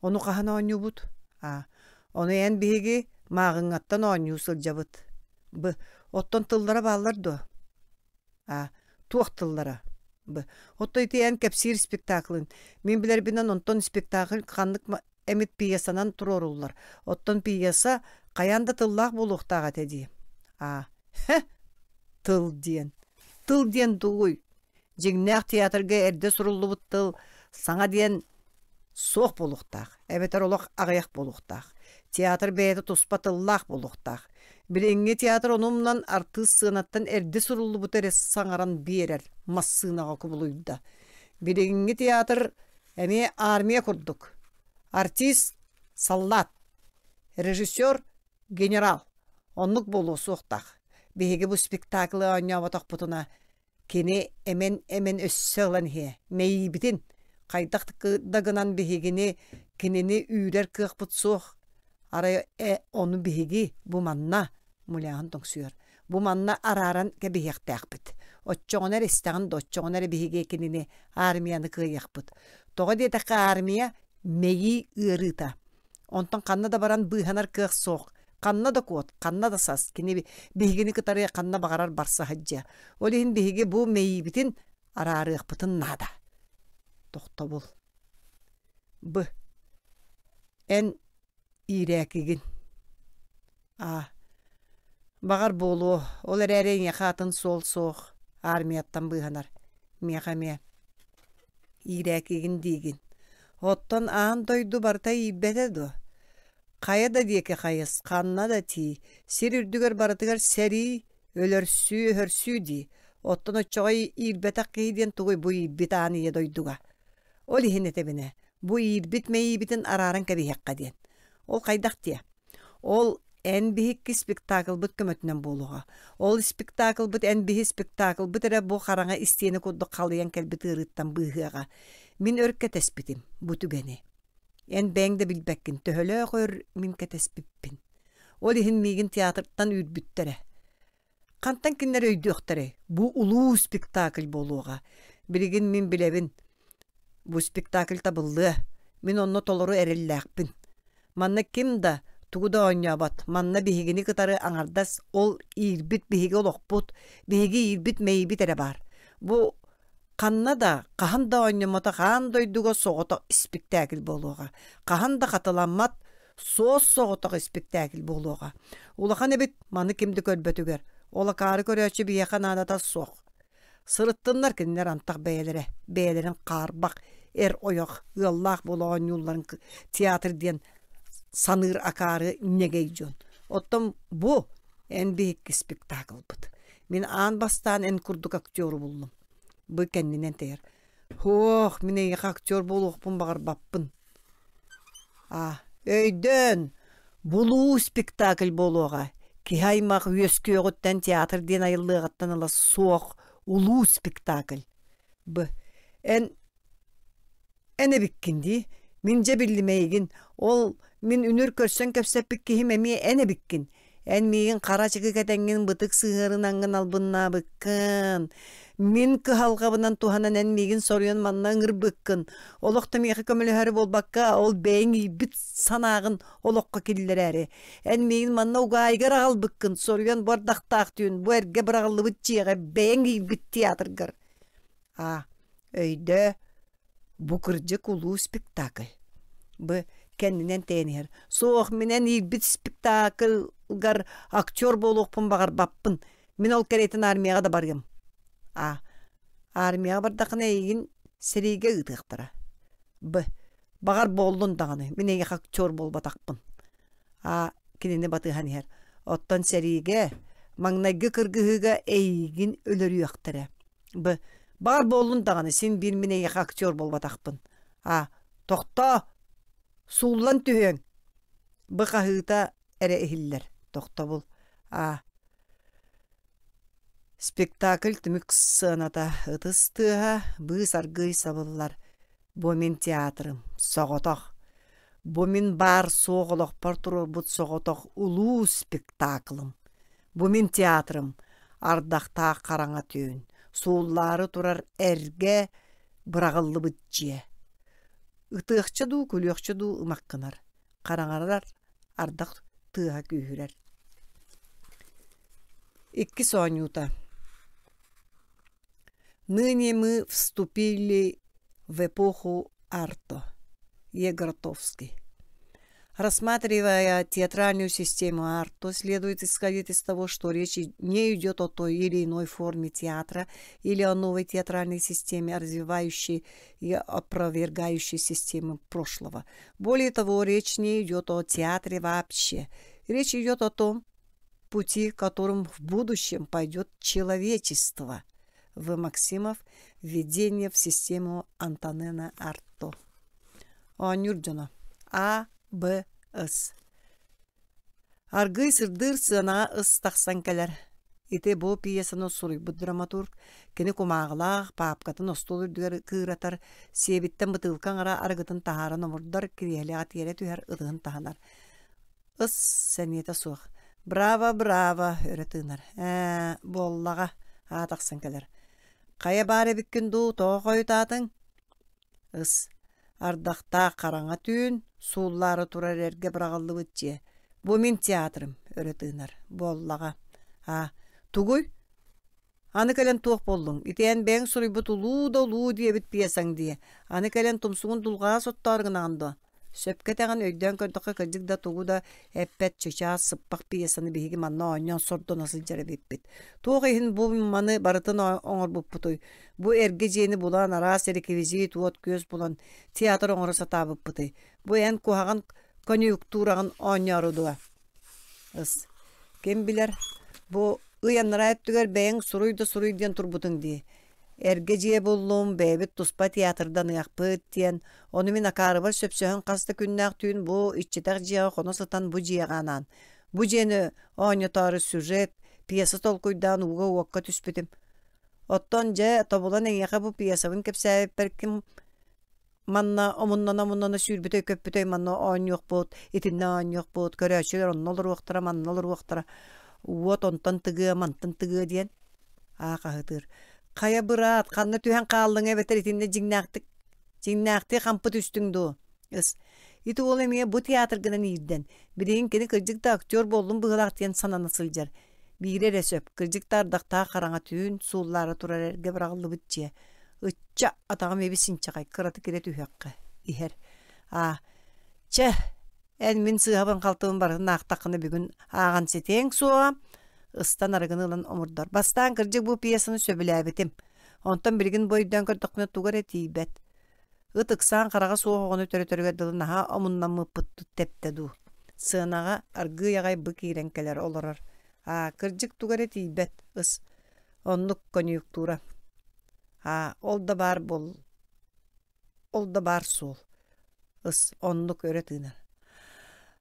Ону хаһан оонньуубут? А. Ону эн биһиги мааҕыҥҥаттан оонньуу сылдьабыт. Б. Оттон тыллара бааллар дуо? А. Туох тыллара? Б. Оттон ити эн кэпсиир спектаклын. Мин билэрбинэн онтон спектакль ханнык эмит пьесанан туруоруллар. Оттон пьеса хайаан да тыллаах буолуохтаах этэ дии. А. Хэ! Тыл диэн. Тыл диэн тугуй? Дьиҥнээх театрга эрдэ суруллубут тыл саҥа диэн суох буолуохтаах, эбэтэр олох аҕыйах буолуохтаах. Театр бэйэтэ туспа тыллаах буолуохтаах. Билиҥҥи театр ону умнан артыыс сыанаттан эрдэ суруллубуту эрэ саҥаран биэрэр массыынаҕа кубулуйда. Билиҥҥи театр эмиэ армия курдук. Артист – саллаат, режиссер – генерал. Оннук буолуо суохтаах. Биһиги бу спектаклы оонньооботохпутуна Кини эмэн-эмэн өссө ылан иһиэ, мэйиибитин хайдах да гынан биһигини кинини үүрэр кыахпыт суох. Арай э ону биһиги бу манна муляһын тоҥсуйар бу манна арааран кэбиһиэхтээхпит. Оччоҕуна эрэ истэҕин да оччоҕуна эрэ биһиги кинини армияны кыайыахпыт. Тоҕо диэтэххэ армия мэйии ыарыыта. Онтон ханна да баран быыһанар кыах суох. Ханна да куот, ханна да сас, кини биһигини кытары ханна баҕарар барса сылдьыа. Ол иһин биһиги бу мэйиибитин араарыахпытын наада. Тохтобул. Б. Эн иирээкигин. А. Баҕар буолуо, ол эрээри эйиэхэ атын суол суох, армияттан быыһанар. Миэхэ эмиэ. Иирээкигин диигин. Оттон аан дойду барыта иирбэтэ дуо? Хайа да диэки хайыс, ханна да тиий, сир үрдүгэр барытыгар сэрии, өлөрсүү-өһөрсүү дии. Оттон оччоҕо иирбэтэх киһи диэн тугуй бу иирбит аан ийэ дойдуга? Ол иһин этэбинэ, бу иирбит мэйиибитин арааран кэбиһиэххэ диэн. Ол хайдах диэ? Ол эн биһикки спектаклбыт көмөтүнэн буолуоҕа. Ол спектаклбыт эн биһи спектаклбыт эрэ бу хараҥа истиэнэ курдук халыйан кэлбит ыарыыттан быыһыаҕа. Мин өр кэтэспитим бу түгэни. Эн бэйэҥ да билбэккин, төһөлөөх өр мин кэтэспиппин. Ол иһин миигин театртан үүрбүттэрэ. Хантан кинилэр өйдүөхтэрэй? Бу улуу спектакль буолуоҕа. Билигин мин билэбин. Бу спектакль табыллыа. Мин онно толору эрэллээхпин. Манна ким да тугу да оонньообот. Манна биһигини кытары аҥардас ол иирбит биһиги олохпут, биһиги иирбит мэйиибит эрэ баар. Бу ханна да, хаһан да оонньоммотох аан дойдуга соҕотох испиктээкил буолуоҕа. Хаһан да хатыламмат суос-соҕотох испиктээкил буолуоҕа. Улахан эбит, маны ким да көрбөтүгэр. Ол акаары көрөөччү биһиэхэ наадата суох. Сырыттыннар кинилэр антах бэйэлэрэ, бэйэлэрин хаарбах, эр-ойох, ыаллаах буола оонньуулларын театр диэн саныыр акаары ньэгэй дьон. Оттон бу эн биһикки спектаклбыт. Мин аан бастаан эн курдук актеру буллум. Бу кэннинэн тэйэр. Һуох, мин эйиэхэ актер буолуохпун баҕарбаппын. А, өйдөөн, булуу спектакль буолуоҕа. Киһи аймах үөскүөҕүттэн театр диэн айыллыаҕыттан ыла суох улуу спектакль. Б. Эн Эн эбиккин дии, мин дьэ биллим эйигин, ол мин үнүр көрсөн кэпсэппит киһим эмиэ эн эбиккин. Эн миигин хара ачыкы кэтэҥҥин бытык сыһыарынаҥҥын албыннаабыккын. Мин кыһалҕабынан туһанан эн миигин соруйан манна ыҥырбыккын. Олох да миэхэ көмөлөһөрү буолбакка, ол бэйэҥ иирбит санааҕын олоххо киллэрээри. Эн миигин манна угаайыгар аҕалбыккын, соруйан бу ардахтаах түүн бу эргэ быраҕыллыбыт дьиэҕэ бэйэҥ иирбит театргар. А. Өйдөө, бу кырдьык улуу спектакль. Б. Кэннинэн тэйэн иһэр. Суох, мин эн иирбит спектакльгар актер буолуохпун баҕарбаппын. Мин ол кэриэтин армияҕа да барыам. А. Армияҕа бардаххына эйигин сэриигэ ыытыахтара. Б. Баҕар буоллун даҕаны, мин эйиэхэ актер буолбатахпын. А. Кинини батыһан иһэр. Оттон сэриигэ, маҥнайгы кыргыһыыга эйиигин өлөрүөхтэрэ. Б. Баҕар буоллун даҕаны, син биир мин эйиэхэ актер буолбатахпын. А. Тохтоо! Сууллан түһүөҥ! Б хаһыыта эрэ иһиллэр. Тохтобул. А. Спектакль түмүк сыаната ытыс тыаһа, быыс аргыый сабыллар. Бу мин театрым, соҕотох. Бу мин баар-суох олохпор туруорбут соҕотох улуу спектаклым. Бу мин театрым, ардахтаах хараҥа түүн, сууллаары турар эргэ быраҕыллыбыт дьиэ. Ытыахча дуу, күлүөхчэ дуу ымах гынар, хараҥарар ардах тыаһа күүһүрэр. Иккис оонньуута Ныне мы вступили в эпоху арто. Е. Гротовский. Рассматривая театральную систему арто, следует исходить из того, что речь не идет о той или иной форме театра или о новой театральной системе, развивающей и опровергающей системы прошлого. Более того, речь не идет о театре вообще. Речь идет о том пути, которым в будущем пойдет человечество. В. Максимов «Введение в систему Антонена Арто». Оонньуур дьоно А. Б. С. Аргыый сырдыыр сыанаҕа ыс тахсан кэлэр. Ити бу пьесаны суруйбут драматург кини кумааҕылаах паапкатын остуол үрдүгэр кыыратар, сиэбиттэн бытыылка аҥара арыгытын таһааран омурдар, кириэһилэҕэ тиэрэ түһэр, ытыһын таһынар. Ыс сэниэтэ суох. Браво, браво, өрө тыынар. Ээ, буоллаҕа, аа тахсан кэлэр. Хайа баар эбиккин дуу, тоҕо хойутаатыҥ? Ыс, ардахтаах хараҥа түүн, сууллаары турар эргэ быраҕыллыбыт дьиэ. Бу мин театрым, өрө тыынар. Буоллаҕа. Аа, тугуй? Аны кэлэн туох буоллуҥ? Ити эн бэйэҥ суруйбут улуу да улуу диэбит пьесаҥ дии. Аны кэлэн тумсугун дулҕаҕа соттоору гынаҕын дуо? Сөпкө этэҕин, өйдөөн көрдөххө, кырдьык да тугу да эппэт чычаас сыппах пьесаны биһиги манна оонньоон сордоно сылдьар эбиппит. Туох иһин бу маны барытын оҥорбуппутуй? Бу эргэ дьиэни булан, араас реквизит, уот-күөс булан, театр оҥоро сатаабыппытый? Бу эн куһаҕан конъюнктураҕын оонньоору дуо? Ыс. Ким билэр, бу ый анараа өттүгэр бэйэҥ суруй да суруй диэн турбутуҥ дии. Эргэ дьиэ буллум, бэйэбит туспа театрданыахпыт диэн, ону мин акаарыбар сөпсөһөн хас да күннээх түүн бу иччитэх дьиэҕэ хоно сытан бу дьиэҕэ анаан, бу дьиэни оонньотоору сюжет, пьеса толкуйдаан ууга-уокка түспүтүм. Оттон дьэ тобулан эйиэхэ бу пьесабын кэпсээбиппэр ким манна омуннана-омуннана сүүрбүтэй-көппүтэй манна оонньуохпут, итиннэ оонньуохпут, көрөөччүлэр онно олоруохтара, манна олоруохтара, уот онтон тыгыа, мантан тыгыа диэн аа хаһытыыр. Хайа быраат, ханна түһэн хааллыҥ эбэтэр итиннэ дьиҥнээхтик дьиҥнээхтии хампы түстүҥ дуо? Ыс. Ити уол эмиэ бу театргынан иирдэн, билигин кини кырдьык да актер буоллум быһыылаах диэн санана сылдьар. Биирэ эрэ сөп, кырдьык да ардахтаах хараҥа түүн сууллаары турар эргэ быраҕыллыбыт дьиэ. Ычча, атаҕым ибис-инчэҕэй, кыратык ирэ түһүөххэ, иһэр. Аа, чэ, эн мин сыыһабын-халтыбын барытын аахтаххына бүгүн ааҕан ситиэҥ суоҕа, ыстан арыгыны ылан омурдар. Бастаан кырдьык бу пьесаны сөбүлээбитим. Онтон билигин бу өйдөөн көрдөхпүнэ туга эрэ тиийбэт. Ыт ыксаан хараҕа суох оҕону төрөтөрүгэр дылы наһаа омуннаммыппыт тэптэ дуу. Сыанаҕа аргыый аҕай бы киирэн кэлэр олорор. Аа, кырдьык туга эрэ тиийбэт, ыс. Оннук конъюнктура. Аа, ол да баар буол ол да баар суол. Ыс, оннук өрө тыынар.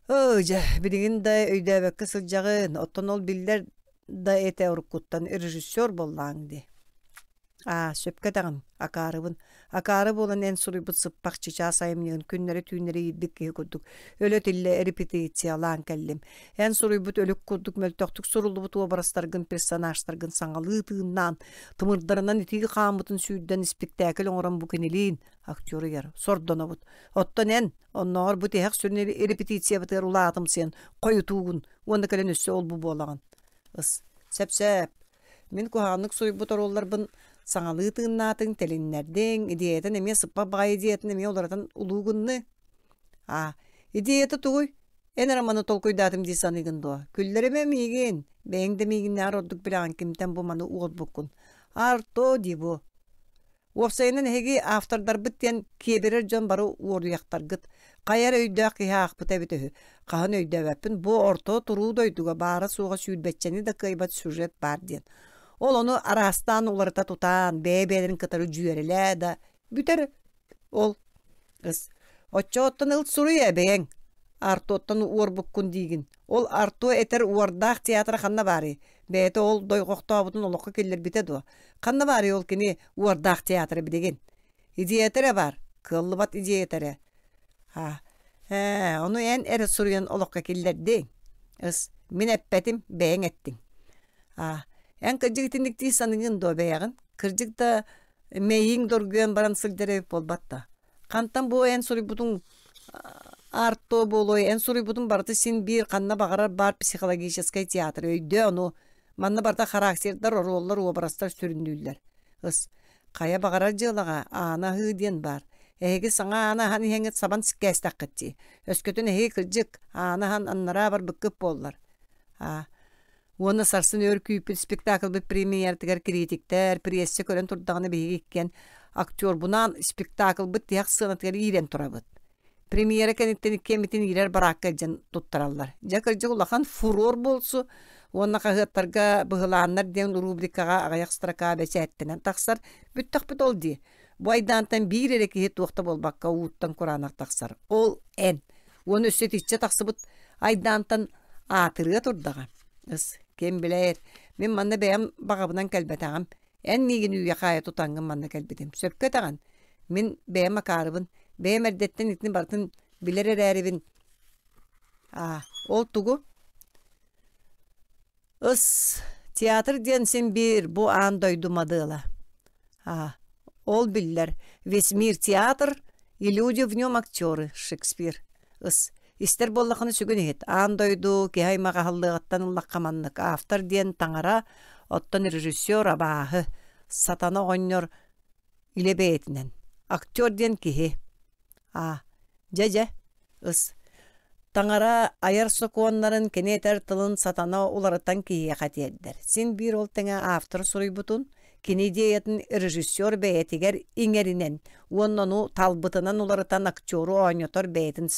Ыы, дьэ, билигин да өйдөөбөккө сылдьаҕын, оттон ол биллэр да этэ уруккуттан режиссер буоллааҥ дии. Аа, сөпкө этэҕин, акаарыбын. Акаары буолан эн суруйбут сыппах чычаас айымньыгын күннэри-түүннэри иирбит киһи курдук өлө-тиллэ репетициялаан кэллим. Эн суруйбут өлүк курдук мөлтөхтүк суруллубут уобарастаргын, персонажтаргын саҥалыы тыыннаан, тымырдарынан итии хааммытын сүүрдэн испиктээкил оҥорон бу кинилиин, актер ыйар, сордонобут. Оттон эн, оннооҕор бу тиһэх сүрүн репетициябытыгар улаатымсыйан хойутуугун уонна кэлэн өссө ол-бу буолаҕын. Ыс, сөп-сөп. Мин куһаҕаннык суруйбут оруолларбын саҥалыы тыыннаатыҥ, тэлиннэрдиҥ, идеятын эмиэ сыппах баҕайы идеятын эмиэ уларытан улуу гынны. Аа, идеята тугуй? Эн эрэ маны толкуйдаатым дии саныыгын дуо? Күллэримэ миигин, бэйэҥ да миигиннээҕэр ордук билэҕин кимтэн бу маны уорбуккун. Арто дии бу. Уопсайынан эһиги автордарбыт диэн киэбирэр дьон бары уоруйахтаргыт. Хайа эрэ өйдөөх киһи аахпыта эбитэ үһү. Хаһан өйдөөбөппүн, бу орто туруу дойдуга баара-суоҕа сүүрбэччэни да кыайбат сюжет баар диэн. Ол ону араастаан уларыта тутаан, бэйэ-бэйэлэрин кытары дьүөрэлээ да, бүтэр ол ыс. Оччоҕоттон ыл суруй ээ бэйэҥ. Артоттан уорбуккун диигин. Ол Арто этэр уордаах театра ханна баарый? Бэйэтэ ол дойҕохтообутун олоххо киллэрбитэ дуо? Ханна баарый ол кини уордаах театра билигин? Идеята эрэ баар, кыаллыбат идеята эрэ. Аа, ээ, ону эн эрэ суруйан олоххо киллэрдиҥ. Ыс, мин эппэтим, бэйэҥ эттиҥ. Аа, эн кырдьык итинник дии саныыгын дуо бэйэҕин? Кырдьык да мэйииҥ доргуйан баран сылдьар эбит буолбат да. Хантан бу эн суруйбутуҥ арто буолуой, эн суруйбутуҥ барыта син биир ханна баҕарар баар психологическай театр өйдөө ону. Манна барыта характердар, оруоллар, уобарастар сүрүннүүллэр. Ыс, хайа баҕарар дьыалаҕа ааны аһыы диэн баар. Эһиги саҥа ааны аһан иһэҥҥит сабан кээстэххит дии. Өскөтүн эһиги кырдьык, ааны аһан аннараа барбыккыт буоллар. Аа, Уонна сарсын өр күүппүт спектаклбыт премьератыгар критиктэр, прессэ көрөн турдаҕына биһиги иккиэн актербунаан спектаклбыт тиһэх сыанатыгар иирэн турабыт. Премьера кэнниттэн иккиэммитин иирэр бараакка илдьэн туттараллар. Дьэ кырдьык улахан фурор буолсу уонна хаһыаттарга быһылааннар диэн рубрикаҕа аҕыйах строка бэчээттэнэн тахсар. Бүттэхпит ол дии. Бу айдаантан биир эрэ киһи туох да буолбакка ууттан кураанах тахсар. Ол эн. Уонна өссө итиччэ тахсыбыт айдаантан аатырыа турдаҕа. Ыс, ким билэр, мин манна бэйэм баҕабынан кэлбэтэҕим. Эн миигин үүйэ-хаайа тутаҥҥын манна кэлбитим. Сөпкө этэҕин. Мин бэйэм акаарыбын. Бэйэм эрдэттэн итини барытын билэр эрээрибин. Аа, ол тугу? Ыс, театр диэн син биир бу аан дойду модела. А, ол биллэр. Весь мир театр, и люди в нем актеры, Шекспир. Ыс, истэр буоллаххына сүгүн иһит. Аан дойду киһи аймах аһыллыаҕыттан ыллахха маннык. Автор диэн таҥара, оттон режиссер абааһы. Сатана оҕонньор илэ бэйэтинэн. Актер диэн киһи. Аа, дьэ-дьэ, ыс, таҥара айар сокуоннарын кини этэр тылын сатана уларытан киһиэхэ тиэрдэр. Син биир ол тэҥэ автор суруйбутун, кини идеятын режиссер бэйэтигэр иҥэринэн уонна ону талбытынан уларытан актеру оонньотор бэйэтин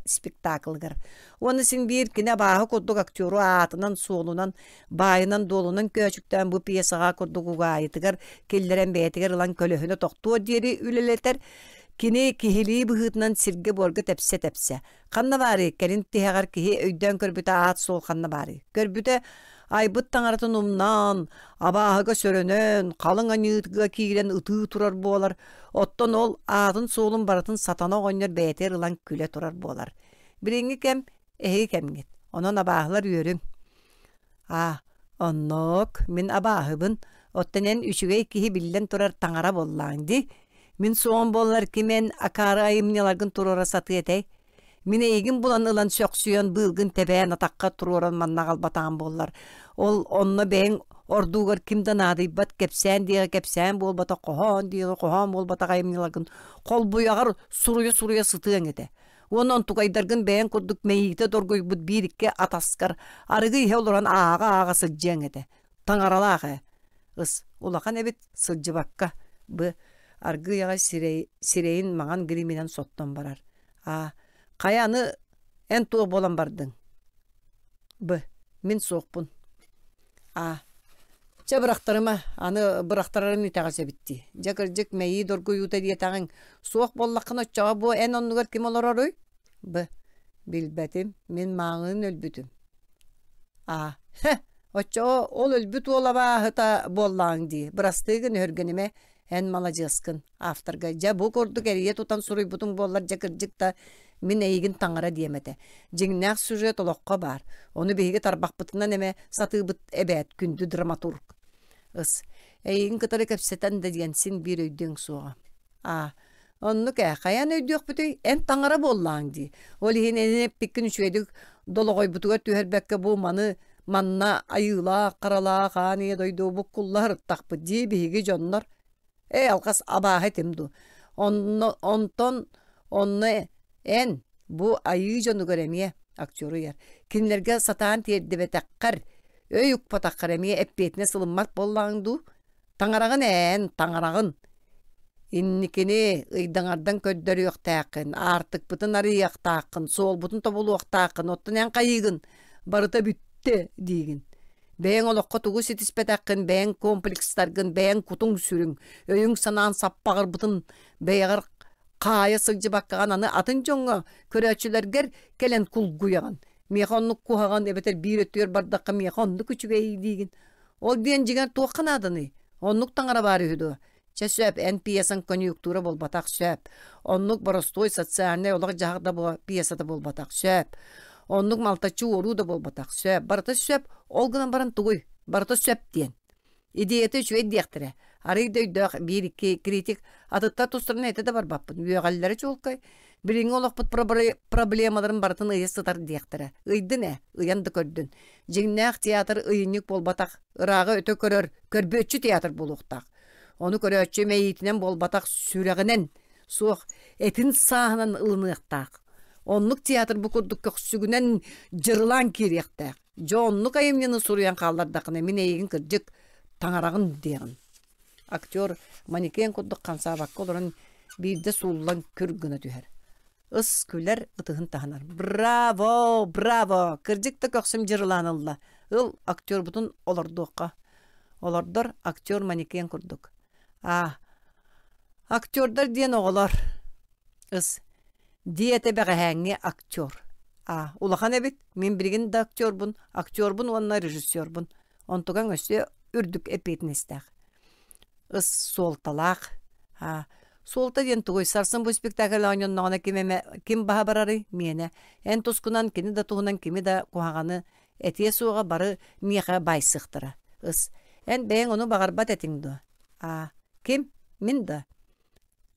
спектаклыгар. Уонна син биир кини абааһы курдук актеру аатынан-суолунан баайынан-дуолунан көөчүктээн бу пьесаҕа курдук угаайытыгар киллэрэн бэйэтигэр ылан көлөһүнэ тохтуор диэри үлэлэтэр Кини киһилии быһыытынан сиргэ-буорга тэпсэ-тэпсэ, ханна баарый, кэлин тиһэҕэр киһи өйдөөн көрбүтэ аат-суол ханна баарый? Көрбүтэ, айбыт таҥаратын умнан, абааһыга сөрөнөн, халыҥ аньыытыга киирэн ытыы турар буолар, оттон ол аатын-суолун барытын сатана оҕонньор бэйэтигэр ылан күлэ турар буолар. Билиҥҥи кэм эһиги кэмҥит, онон абааһылар үөрүҥ. Аа, оннук, мин абааһыбын, оттон эн үчүгэй киһи биллэн турар таҥара буоллааҥ дии. Мин суоҕум буоллар ким эн акаары айымньыларгын туруора сатыа этэй? Мин эйигин булан ылан сөхсүйэн быылгын тэбээн атахха туруоран манна аҕалбатаҕым буоллар, ол онно бэйэҥ ордуугар ким да наадыйбат кэпсээн диэҕи кэпсээн буолбатах, хоһоон диэҕи хоһоон буолбатах айымньыларгын холбуйаҕар суруйа-суруйа сытыаҥ этэ. Уонна онтукайдаргын бэйэҥ курдук мэйиитэ доргуйбут биир-икки атаскар арыгы иһэ олорон ааҕа-ааҕа сылдьыаҥ этэ. Таҥаралаах ээ. Ыс, улахан эбит, сылдьыбакка, б аргыый аҕай сирэй, сирэйин маҥан гриминэн соттон барар. Аа, хайа аны эн туох буолан бардыҥ? Б мин суохпун. Аа, чэ бырахтарыма, аны бырахтарарын итэҕэс эбит дии. Дьэ кырдьык мэйии доргуйуута диэтэҕиҥ, суох буоллаххына оччоҕо бу эн оннугар ким олороруй? Б билбэтим, мин мааҕыын өлбүтүм. Аа, һэ, оччоҕо ол өлбүт уол абааһыта буоллаҕыҥ дии, бырастыы гын өһүргэнимэ, эн маладьыаскын. Авторга дьэ бу курдук эрийэ тутан суруйбутуҥ буоллар дьэ кырдьык да мин эйигин таҥара диэм этэ. Дьиҥнээх сюжет олоххо баар. Ону биһиги тарбахпытынан эмэ сатыыбыт эбээт күндү драматург. Ыс, эйигин кытары кэпсэтэн да диэн син биир өйдүөҥ суоҕа. Аа, оннук ээ, хайаан өйдүөхпүтүй? Эн таҥара буоллааҥ дии. Ол иһин эн эппиккин үчүгэйдик долоҕойбутугар түһэрбэккэ бу маны манна айыылаах, харалаах аан ийэ дойду буккулла сырыттахпыт дии биһиги дьоннор. Ээ, алҕас абааһы этим дуу. Онно, онтон онно эн бу айыы дьонугар эмиэ актеру ыйар. Кинилэргэ сатаан тиэрдибэтэххэр, өй укпатаххар эмиэ эппиэтинэс ылыммат буоллаҕыҥ дуу? Таҥараҕын ээн, таҥараҕын. Инникини ыйдаҥардан көрдөрүөхтээххин, аартыкпытын арыйыахтааххын, суолбутун тобулуохтааххын, оттон эн хайыыгын? Барыта бүттэ диигин. Бэйэҥ олоххо тугу ситиспэтэххин, бэйэҥ комплекстаргын, бэйэҥ кутуҥ-сүрүҥ, өйүҥ-санааҥ саппаҕырбытын бэйэҕэр хаайа сылдьыбаккаҕын аны атын дьоҥҥо, көрөөччүлэргэр кэлэн кулгуйаҕын. Миэхэ оннук куһаҕан эбэтэр биир өттүгэр бардахха миэхэ оннук үчүгэй диигин. Ол диэн дьиҥэр туохха нааданый? Оннук таҥара баар үһү дуо? Чэ сөп, эн пьесаҥ конъюнктура буолбатах сөп. Оннук боростуой социальнай олох-дьаһах да пьесата буолбатах сөп. Оннук малтаччы уоруу да буолбатах сөп. Барыта сөп, ол гынан баран тугуй? Барыта сөп диэн. Идеята үчүгэй диэхтэрэ. Арыый да өйдөөх биир-икки критик атыттар тустарынан этэ да барбаппын. Үөҕэллэрэ чуолкай. Билиҥҥи олохпут проблемаларын барытын ыйа сытар диэхтэрэ. Ыйдын ээ, ыйан да көрдүн. Дьиҥнээх театр ыйынньык буолбатах, ырааҕы өтө көрөр, көрбүөччү театр буолуохтаах. Ону көрөөччү мэйиитинэн буолбатах, сүрэҕинэн, суох, этин сааһынан ылыныахтаах. Оннук театр бу курдук көхсүгүнэн дьырылаан киириэхтээх. Дьэ оннук айымньыны суруйан хааллардаххына мин эйигин кырдьык таҥараҕын диэҕим. Актер манекен курдук хамсаабакка олорон биирдэ сууллан күр гына түһэр. Ыс күлэр ытыһын таһынар. Браво! Браво! Кырдьык да көхсүм дьырылаан ылла. Ыл актербутун олордуохха. Олордор актер манекен курдук. Аа, актердар диэн оҕолор. Ыс диэтэ бэҕэһээҥҥи актер. А улахан эбит, мин билигин да актербун, актербун уонна режиссербун. Онтукаҥ өссө үрдүк эппиэтинэстээх. Ыс суолталаах. А суолта диэн тугуй? Сарсын бу спектакль оонньонноҕуна ким эмэ ким баһа барарый? Миэнэ. Эн тускунан, кини да туһунан кими да куһаҕаны этиэ суоҕа бары миэхэ баайсыахтара. Ыс эн бэйэҥ ону баҕарбат этиҥ дуо? А ким? Мин да?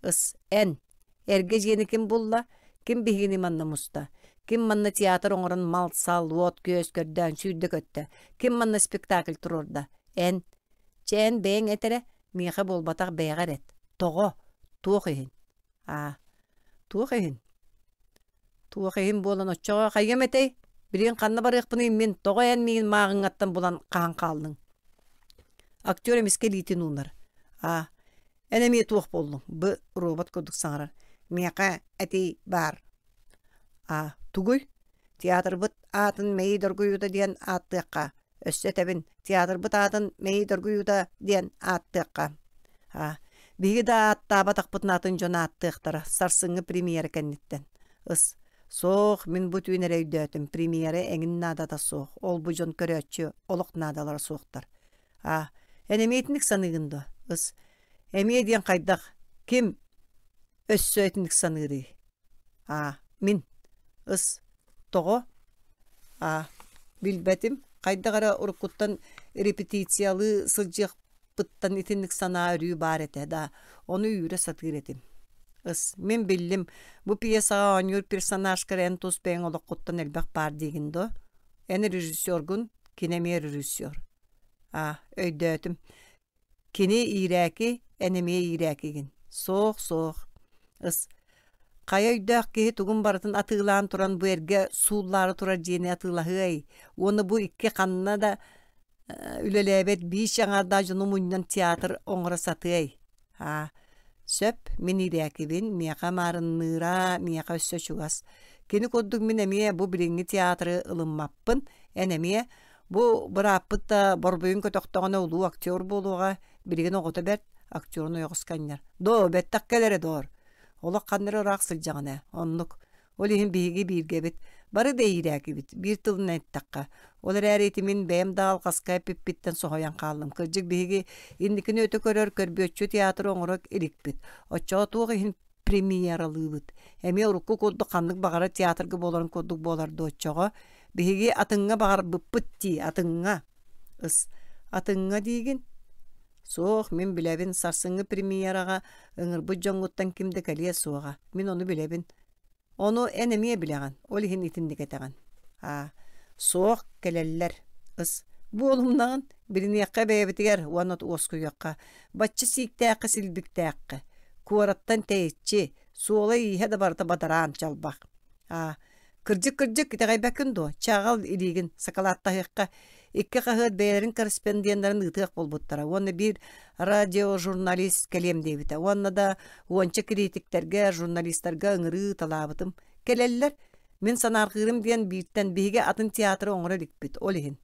Ыс, эн, эргэ дьиэни ким булла, ким биһигини манна муста, ким манна театр оҥорон мал-сал, уот-күөс көрдөөн сүүрдэ-көттө, ким манна спектакль туруорда? Эн. Чэ, эн бэйэҥ эт эрэ, миэхэ буолбатах бэйэҕэр эт. Тоҕо? Туох иһин? Аа, туох иһин? Туох иһин буолан оччоҕо хайыам этэй? Билигин ханна барыахпыный мин, тоҕо эн миигин мааҕыҥҥаттан булан хаһан хааллыҥ? Актер эмискэ илиитин уунар. Аа, эн эмиэ туох буоллуҥ? Б робот курдук саҥарар. Миэхэ этий баар. Аа, тугуй? Театрбыт аатын Мэйии доргуйуута диэн ааттыахха. Өссө этэбин, театрбыт аатын Мэйии доргуйуута диэн ааттыахха. Аа, биһиги да ааттаабатахпытын атын дьон ааттыахтара сарсыҥҥы премьера кэнниттэн. Ыс, суох, мин бу түүн эрэ өйдөөтүм, премьера эҥин наадата суох, ол бу дьон көрөөччү олох наадалара суохтар. Аа, эн эмиэ итинник саныыгын дуо? Ыс, эмиэ диэн хайдах? Ким өссө итинник саныырый? Аа, мин. Ыс, тоҕо? Аа, билбэтим. Хайдах эрэ уруккуттан репетициялыы сылдьыахпыттан итинник санаа өрүү баар этэ да, ону үүрэ сатыыр этим. Ыс, мин биллим, бу пьесаҕа оонньуур персонажкар эн тус бэйэҥ олоххуттан элбэх баар диигин дуо? Эн режиссергун, кини эмиэ режиссер. Аа, өйдөөтүм. Кини иирээки, эн эмиэ иирээкигин. Суох, суох. Ыс, хайа өйдөөх киһи тугун барытын атыылаан туран бу эргэ сууллаары турар дьиэни атыылаһыай уонна бу икки ханна да үлэлээбэт биир аҥаардаах дьону мунньан театр оҥоро сатыай? Аа, сөп, мин иирээкибин, миэхэ маарынныыра, миэхэ өссө чугас. Кини курдук мин эмиэ бу билиҥҥи театры ылыммаппын, эн эмиэ Бу бырааппыт да борбуйун көтөхтөҕүнэ улуу актер буолуоҕа, билигин оҕото бэрт, актерын ойоҕоско анньар. Доо, бэттэх кэл эрэ доор. Олох ханна эрэ ыраах сылдьаҕын ээ, оннук. Ол иһин биһиги бииргэбит, бары да иирээкибит, биир тылынан эттэххэ. Ол эрээри ити мин бэйэм да алҕаска эппиппиттэн соһуйан хааллым. Кырдьык биһиги инникини өтө көрөр көрбүөччү театры оҥоро иликпит. Оччоҕо туох иһин премьералыыбыт. Эмиэ урукку курдук ханнык баҕарар театрга буоларын курдук буолар дуо оччоҕо? Биһиги атыҥҥа баҕарбыппыт дии, атыҥҥа. Ыс, атыҥҥа диигин? Суох, мин билэбин, сарсыҥҥы премьераҕа ыҥырбыт дьоҥҥуттан ким да кэлиэ суоҕа. Мин ону билэбин. Ону эн эмиэ билэҕин, ол иһин итинник этэҕин. Аа, суох, кэлэллэр. Ыс, буолумнаҕын, билиниэххэ бэйэбитигэр уонна уоскуйуохха. Бачча сииктээххэ силбиктээххэ. Куораттан тэйиччи, суола-ииһэ да барыта бадараан чалбах. Аа, кырдьык-кырдьык итэҕэйбэккин дуо? Чэ, аҕал илиигин, сакалааттаһыахха. Икки хаһыат бэйэлэрин корреспонденнарын ыытыах буолбуттара уонна биир радиожурналист кэлиэм диэбитэ уонна да уонча критиктэргэ, журналистарга ыҥырыы ыыталаабытым. Кэлэллэр. Мин санаарҕыырым диэн бииртэн биһиги атын театры оҥоро иликпит, ол иһин.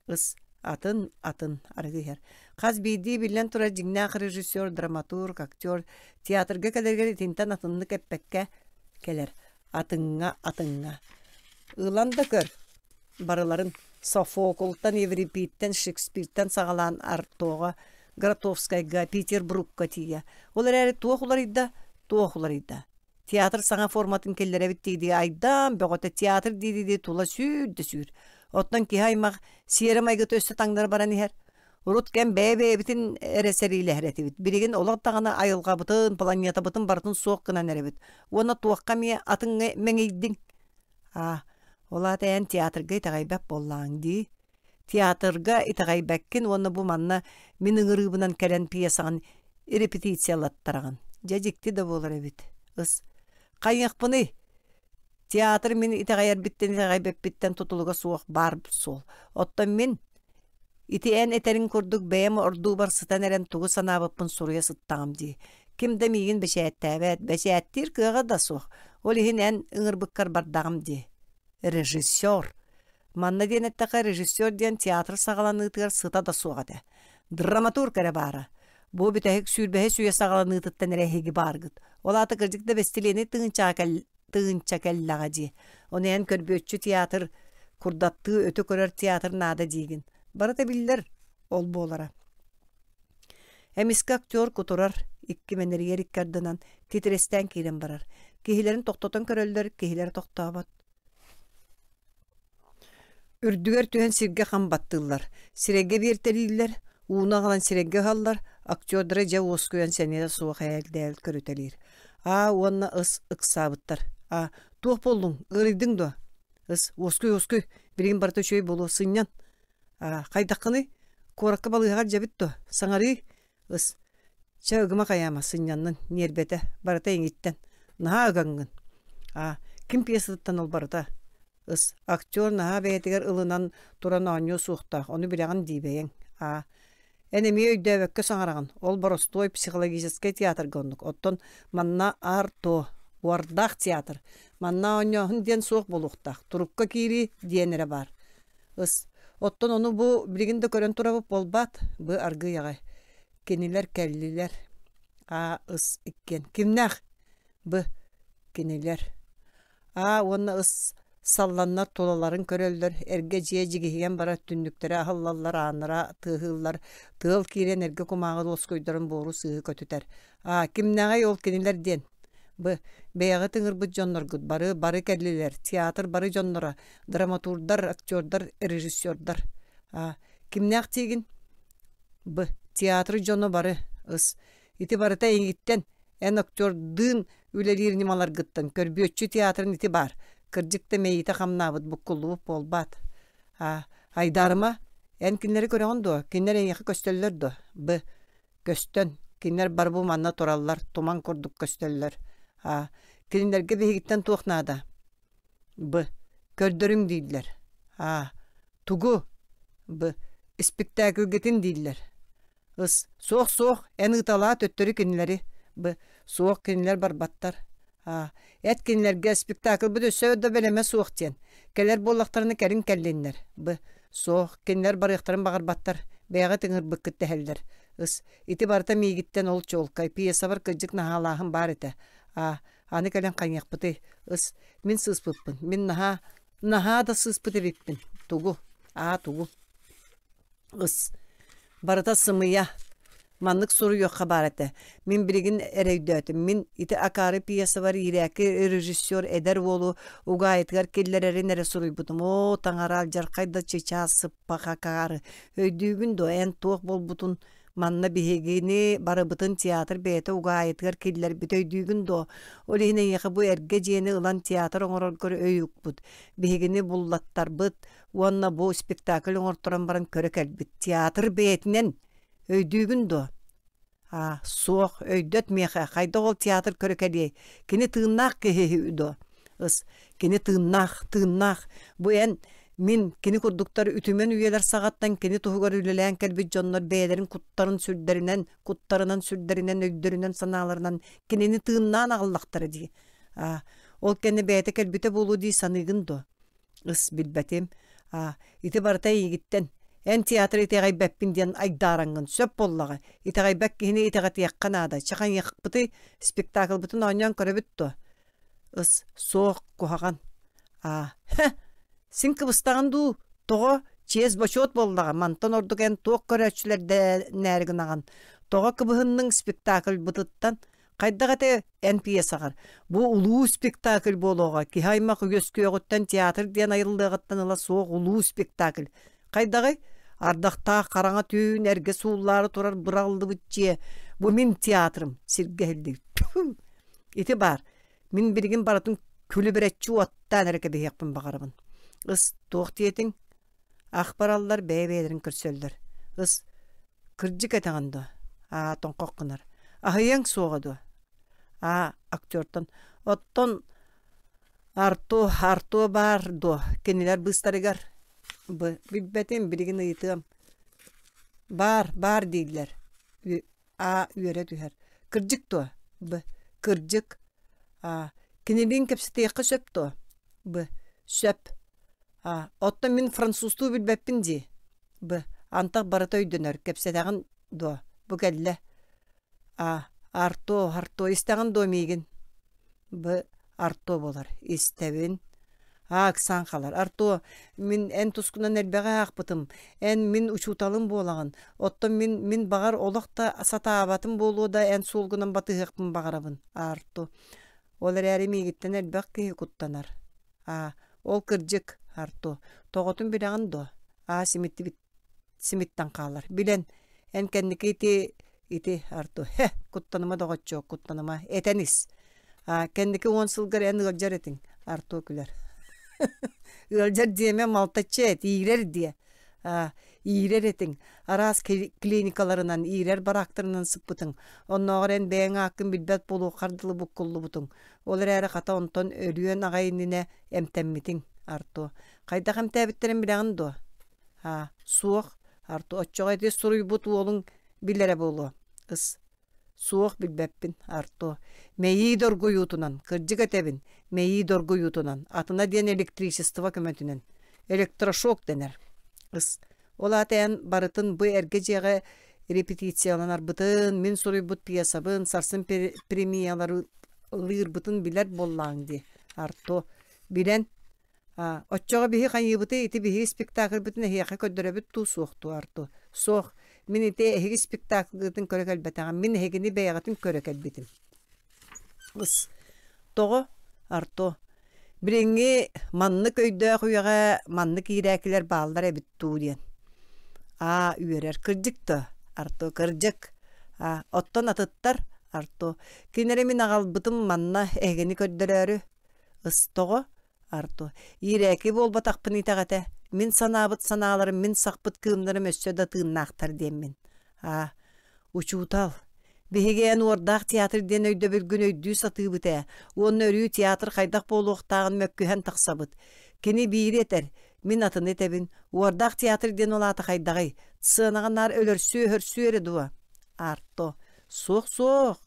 Ыс, атын, атын арыгы иһэр. Хас биирдии биллэн турар дьиҥнээх режиссер, драматург, актер театрга кэлэригэр итинтэн атыннык эппэккэ кэлэр. Атыҥҥа, атыҥҥа. Ылан да көр, барыларын Софоклтан, Еврипидтэн, Шекспиртэн саҕалаан Артоҕа, Гротовскайга, Петербургка тиийэ. Ол эрээри туох уларыйда, туох уларыйда. Театр саҥа форматын киллэрэбит дии-дии айдаан бөҕөтө театр дии-дии тула сүүр да сүүр. Оттон киһи аймах сиэрэ-майгыта өссө таҥнары баран иһэр. Урут кэм бэйэ-бэйэбитин эрэ сэриилэһэр этибит. Билигин олох даҕаны айылҕабытын, планетабытын барытын суох гынан эрэбит. Уонна туохха эмиэ атыҥҥа мэҥийдиҥ? Аа, ол аата эн театрга итэҕэйбэт буоллаҕыҥ дии. Театрга итэҕэйбэккин уонна бу манна мин ыҥырыыбынан кэлэн пьесаҕын репетициялаттараҕын. Дьэ дьикти да буолар эбит. Ыс. Хайыахпыный? Театр мин итэҕэйэрбиттэн итэҕэйбэппиттэн тутулуга суох баар суол. Оттон мин ити эн этэриҥ курдук бэйэм ордуубар сытан эрэн тугу санаабыппын суруйа сыттаҕым дии. Ким да миигин бэчээттээбэт, бэчээттиир кыаҕа да суох. Ол иһин эн ыҥырбыккар бардаҕым дии. Режиссер. Манна диэн эттэххэ, режиссер диэн театр саҕаланыытыгар сыта да суох этэ. Драматург эрэ баара. Бу бүтэһик сүүрбэһис үйэ саҕаланыытыттан эрэ эһиги бааргыт. Ол аата кырдьык да бэстилиэнэй тыһыынчаҕа кэл тыһыынча кэллэҕэ дии. Ону эн көрбүөччү театр, курдаттыы өтө көрөр театр наада диигин. Барыта биллэр, ол буолара. Эмискэ актер кутурар, икки мэнэрийэр икки ардынан титирэстээн киирэн барар. Киһилэрин тохтотон көрөллөр, киһилэрэ тохтообот. Үрдүгэр түһэн сиргэ хам баттыыллар, сирэйгэ биэртэлииллэр, ууну аҕалан сирэйгэ ыһаллар, актердара дьэ уоскуйан сэниэтэ суох ээл-дээл көрүтэлиир. Аа уонна ыс ыксаабыттар. Аа туох буоллуҥ, ыарыйдыҥ дуо? Ыс уоскуй уоскуй, билигин барыта үчүгэй буолуо, сынньан. Аа хайдаххыный? Куоракка балыыһаҕа илдьэбит дуо? Саҥарыы? Ыс Чэ, ыгыма хайаама, сынньаннын, ньиэрбэтэ, барыта иҥиттэн. Наһаа ыгаҥҥын. Аа, ким пьесатыттан ол барыта? Ыс, актер наһаа бэйэтигэр ылынан туран оонньуо суохтаах, ону билэҕин дии бэйэҥ. Аа, эн эмиэ өйдөөбөккө саҥараҕын, ол боростуой психологическай театрга оннук, оттон манна ар-то, уордаах театр. Манна оонньооһун диэн суох буолуохтаах, турукка киирии диэн эрэ баар. Ыс, оттон ону бу билигин да көрөн турабыт буолбаат, бу аргыый аҕай. Кинилэр кэллилэр. А ыс иккиэн. Кимнээх? Б кинилэр. А уонна ыс салланнар тулаларын көрөллөр, эргэ дьиэ дьигиһийэн барар түннүктэрэ аһыллаллар, ааннара тыаһыыллар, тыал киирэн эргэ кумааҕы лоскуйдарын буору сыыһы көтүтэр. А кимнээҕий ол кинилэр диэн? Б бэйэҕит ыҥырбыт дьонноргут бары бары кэллилэр, театр бары дьонноро, драматурдар, актердар, режиссердар. А кимнээх диигин? Б. Театр дьоно бары. Ыс. Ити барыта эйигиттэн, эн актердыын үлэлиир ньымаларгыттан көрбүөччү театрын ити баар. Кырдьык да мэйиитэ хамнаабыт, буккуллубут буолбаат. А. Айдаарыма, эн кинилэри көрөҕүн дуо? Кинилэр эйиэхэ көстөллөр дуо? Б. Көстөн. Кинилэр бары бу манна тураллар, туман курдук көстөллөр. А. Кинилэргэ биһигиттэн туох наада? Б. Көрдөрүҥ дииллэр. А. Тугу? Б. Испиктээкилгитин дииллэр. Ыс. Суох-суох, эн ыыталаа төттөрү кинилэри. Б. Суох, кинилэр барбаттар. А. Эт кинилэргэ спектакльбыт өссө да бэлэмэ суох диэн. Кэлэр буоллахтарына кэлин кэллиннэр. Б. Суох, кинилэр барыахтарын баҕарбаттар. Бэйэҕит ыҥырбыккыт дэһэллэр. Ыс. Ити барыта миигиттэн ол чуолкай. Пьесабар кырдьык наһаалааһын баар этэ. А. Аны кэлэн хайыахпытый? Ыс, мин сыыспыппын. Мин наһаа, наһаа да сыыспыт эбиппин. Тугу? Аа, тугу? Ыс, барыта сымыйа. Маннык суруйуохха баар этэ. Мин билигин эрэ өйдөөтүм. Мин ити акаары пьесабар иирээки режиссер эдэр уолу угаайытыгар киллэрэрин эрэ суруйбутум. Оо, таҥара алдьархай да чычаас сыппах акаары. Өйдүүгүн дуо, эн туох буолбутун Манна биһигини барыбытын театр бэйэтэ угаайытыгар киллэрбитэ өйдүүгүн дуо? Ол иһин эйиэхэ бу эргэ дьиэни ылан театр оҥороргор өй укпут. Биһигини буллаттарбыт уонна бу спектакль оҥорторон баран көрө кэлбит. Театр бэйэтинэн өйдүүгүн дуо? Аа, суох, өйдөт миэхэ, хайдах ол театр көрө кэлиэй? Кини тыыннаах киһи үһү дуо? Ыс, кини тыыннаах, тыыннаах. Бу эн. Мин кини курдуктар үтүмэн үйэлэр саҕаттан кини туһугар үлэлээн кэлбит дьоннор бэйэлэрин куттарын сүрдэринэн, куттарынан сүрдэринэн, өйдөрүнэн санааларынан кинини тыыннаан аҕаллахтара дии. Аа, ол кэннэ бэйэтэ кэлбитэ буолуо дии саныыгын дуо? Ыс билбэтим. Аа, ити барыта эйигиттэн. Эн театр итэҕэйбэппин диэн айдаараҥҥын сөп буоллаҕа. Итэҕэйбэт киһини итэҕэтиэххэ наада. Чахайыахпытый, спектаклбытын оонньоон көрөбүт дуо? Ыс, суох, куһаҕан. Аа, һэ, син кыбыстаҕын дуу? Тоҕо? Чиэс-бочуот буоллаҕа, мантан ордук эн туох көрөөччүлэрдэнээри гынаҕын? Тоҕо кыбыһынныҥ спектакльбытыттан? Хайдах этэ эн пьесаҕар? Бу улуу спектакль буолуоҕа, киһи аймах үөскүөҕүттэн театр диэн айыллыаҕыттан ыла суох улуу спектакль. Хайдаҕый? Ардахтаах хараҥа түүн эргэ сууллаары турар быраҕыллыбыт дьиэ. Бу мин театрым, сиргэ иһиллибит. Ити баар. Мин билигин барытын күлүбүрэччи уоттаан эрэ кэбиһиэхпин баҕарабын. Ыс, туох диэтиҥ? Ах бараллар, бэйэ-бэйэлэрин көрсөллөр. Ыс, кырдьык этэҕин дуо? Аа, тоҥхох гынар. Аһыйыаҥ суоҕа дуо? Аа, актертан. Оттон Арто, Арто баар дуо кинилэр быыстарыгар? Б, билбэтим, билигин ыйытыам. Баар, баар дииллэр. А. Үөрэ түһэр. Кырдьык дуо? Б. Кырдьык. А. Кинилиин кэпсэтиэххэ сөп дуо? Б. Сөп. А. Оттон мин французтуу билбэппин дии. Б. Антах барыта өйдөнөр. Кэпсэтэҕин дуо? Бу кэллэ. А. Арто, Арто, истэҕин дуо миигин? Б. Арто буолар. Истэбин. Аа, ыксаан хаалар. Арто, мин эн тускунан элбэҕи аахпытым. Эн мин учууталым буолаҕын. Оттон мин, мин баҕар олох да сатаабатым буолуо да эн суолгунан батыһыахпын баҕарабын. Арто. Ол эрээри миигиттэн элбэх киһи куттанар. Аа, ол кырдьык, Арто. Тоҕотун билэҕин дуо? Аа, симиттибит симиттэн хаалар. Билэн, эн кэнники ити ити Артур, хэ, куттаныма доҕоччуок, куттаныма, этэн ис. А, кэнники уон сылгар эн ыалдьар этиҥ, Артур күлэр. Ыалдьар диэмэ малтаччы эт, иирэр диэ. А, иирэр этиҥ, араас клиникаларынан, иирэр бараактарынан сыппытыҥ. Оннооҕор эн бэйэҥ ааккын билбэт буолуоххар дылы буккуллубутуҥ. Ол эрээри хата онтон өлүөн аҕай иннинэ эмтэммитиҥ, Артур. Хайдах эмтээбиттэрин билэҕин дуо? Аа, суох, Артур, оччоҕо ити суруйбут уолуҥ билэрэ буолуо. Ыс. Суох билбэппин, Артур. Мэйии доргуйуутунан, кырдьык этэбин, мэйии доргуйуутунан, атына диэн электричество көмөтүнэн. Электрошок дэнэр. Ыс. Ол аата эн барытын бу эргэ дьиэҕэ репетицияланарбытын, мин суруйбут пьесабын, сарсын премияларылыырбытын билэр буоллаҕыҥ дии, Артур. Билэн, Аа, оччоҕо биһи хайыыбытый ити биһиги спектакльбытын эһиэхэ көрдөрөбүт дуу суох дуу Артур? Суох, мин ити эһиги спектакльгытын көрө кэлбэтэҕим, мин эһигини бэйэҕитин көрө кэлбитим. Ыс, тоҕо? Арто, билиҥҥи маннык өйдөөх үйэҕэ маннык иирээкилэр бааллар эбит дуу диэн. Аа, үөрэр, кырдьык да, Арто, кырдьык. Аа, оттон атыттар, Арто, кинилэри мин аҕалбытым манна эһигини көрдөрөөрү. Ыс, тоҕо? Арто, иирээки буолбатахпын итэҕэтэ, мин санаабыт санааларым, мин сахпыт кыымнарым өссө да тыыннаахтар диэммин. Аа, учуутал, биһиги эн уордаах театр диэн өйдөбүлгүн өйдүү сатыыбыт ээ, уонна өрүү театр хайдах буолуохтааҕын мөккүһэн тахсабыт. Кини биири этэр, мин атыны этэбин, уордаах театр диэн ол аата хайдаҕый? Сценаҕа наар өлөрсүү-өһөрсүү эрэ дуо? Арто, суох-суох,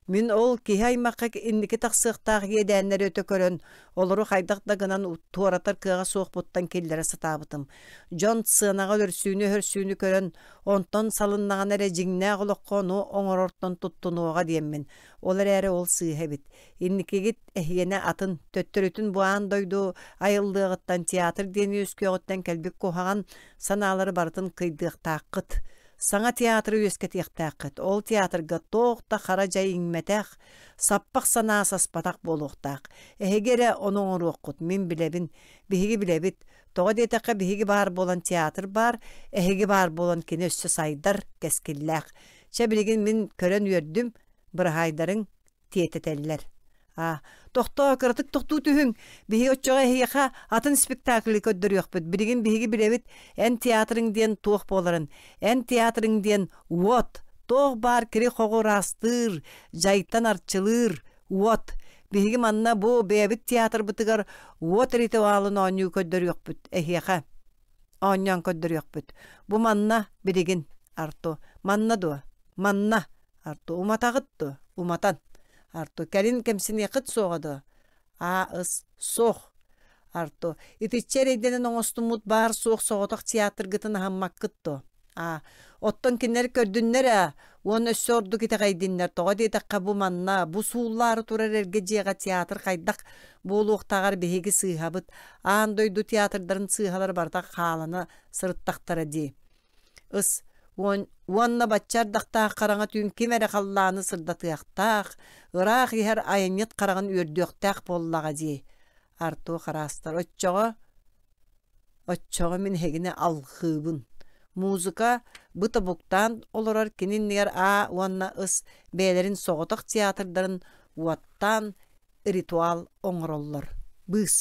Мин ол киһи аймахха инники тахсыахтаах иэдээннэри өтө көрөн, олору хайдах да гынан туоратар кыаҕа суохпуттан киллэрэ сатаабытым. Дьон сыанаҕа өлөрсүүнү-өһөрсүүнү көрөн, онтон салыннаҕына эрэ дьиҥнээх олоххо ону оҥорортон туттунуоҕа диэммин. Ол эрээри ол сыыһа эбит. Инникигит эһиэнэ атын, төттөрүтүн бу аан дойду айыллыаҕыттан театр диэн үөскүөҕүттэн кэлбит куһаҕан санаалары барытын кыйдыахтааххыт. Саҥа театры үөскэтиэхтээххит. Ол театрга туох да хара дьай иҥмэтэх, саппах санаа саспатах буолуохтаах. Эһиги эрэ ону оҥоруоххут, мин билэбин, биһиги билэбит. Тоҕо диэтэххэ, биһиги баар буолан театр баар, эһиги баар буолан кини өссө сайдар, кэскиллээх. Чэ, билигин мин көрөн үөрдүм, быраһаайдарыҥ, тиэтэтэллэр. Аа, тохтоо, кыратык тохтуу түһүҥ. Биһиги оччоҕо эһиэхэ атын спектаклы көрдөрүөхпүт. Билигин биһиги билэбит эн театрыҥ диэн туох буоларын. Эн театрыҥ диэн уот, туох баар кири-хоҕу ыраастыыр, дьайтан арчылыыр уот. Биһиги манна бу бэйэбит театрбытыгар уот ритуалын оонньуу көрдөрүөхпүт эһиэхэ. Оонньоон көрдөрүөхпүт. Бу манна билигин Арту. Манна дуо? Манна. Арту уматаҕыт дуо? Уматан. Арту кэлин кэмсиниэххит суоҕа дуо? Аа-ыс суох. Арту итиччэ эрэйдэнэн оҥостуммут баар-суох соҕотох театргытын аһаммаккыт дуо? Аа, оттон кинилэр көрдүннэр ээ, уонна өссө ордук итэҕэйдиннэр, тоҕо диэтэххэ бу манна, бу сууллаары турар эргэ дьиэҕэ театр хайдах буолуохтааҕар биһиги сыыһабыт, аан дойду театрдарын сыыһалара барыта хаалана сырыттахтара дии. Ыс, уонна бачча ардахтаах хараҥа түүн ким эрэ халлааны сырдатыахтаах, ыраах иһэр айанньыт хараҕын үөрдүөхтээх буоллаҕа дии. Артур хараастар оччоҕо Оччоҕо мин эһигини алҕыыбын. Музыка бу тобуктаан олорор кини иннигэр Аа уонна Ыс бэйэлэрин соҕотох театрдарын уоттаан ритуал оҥороллор. Быыс.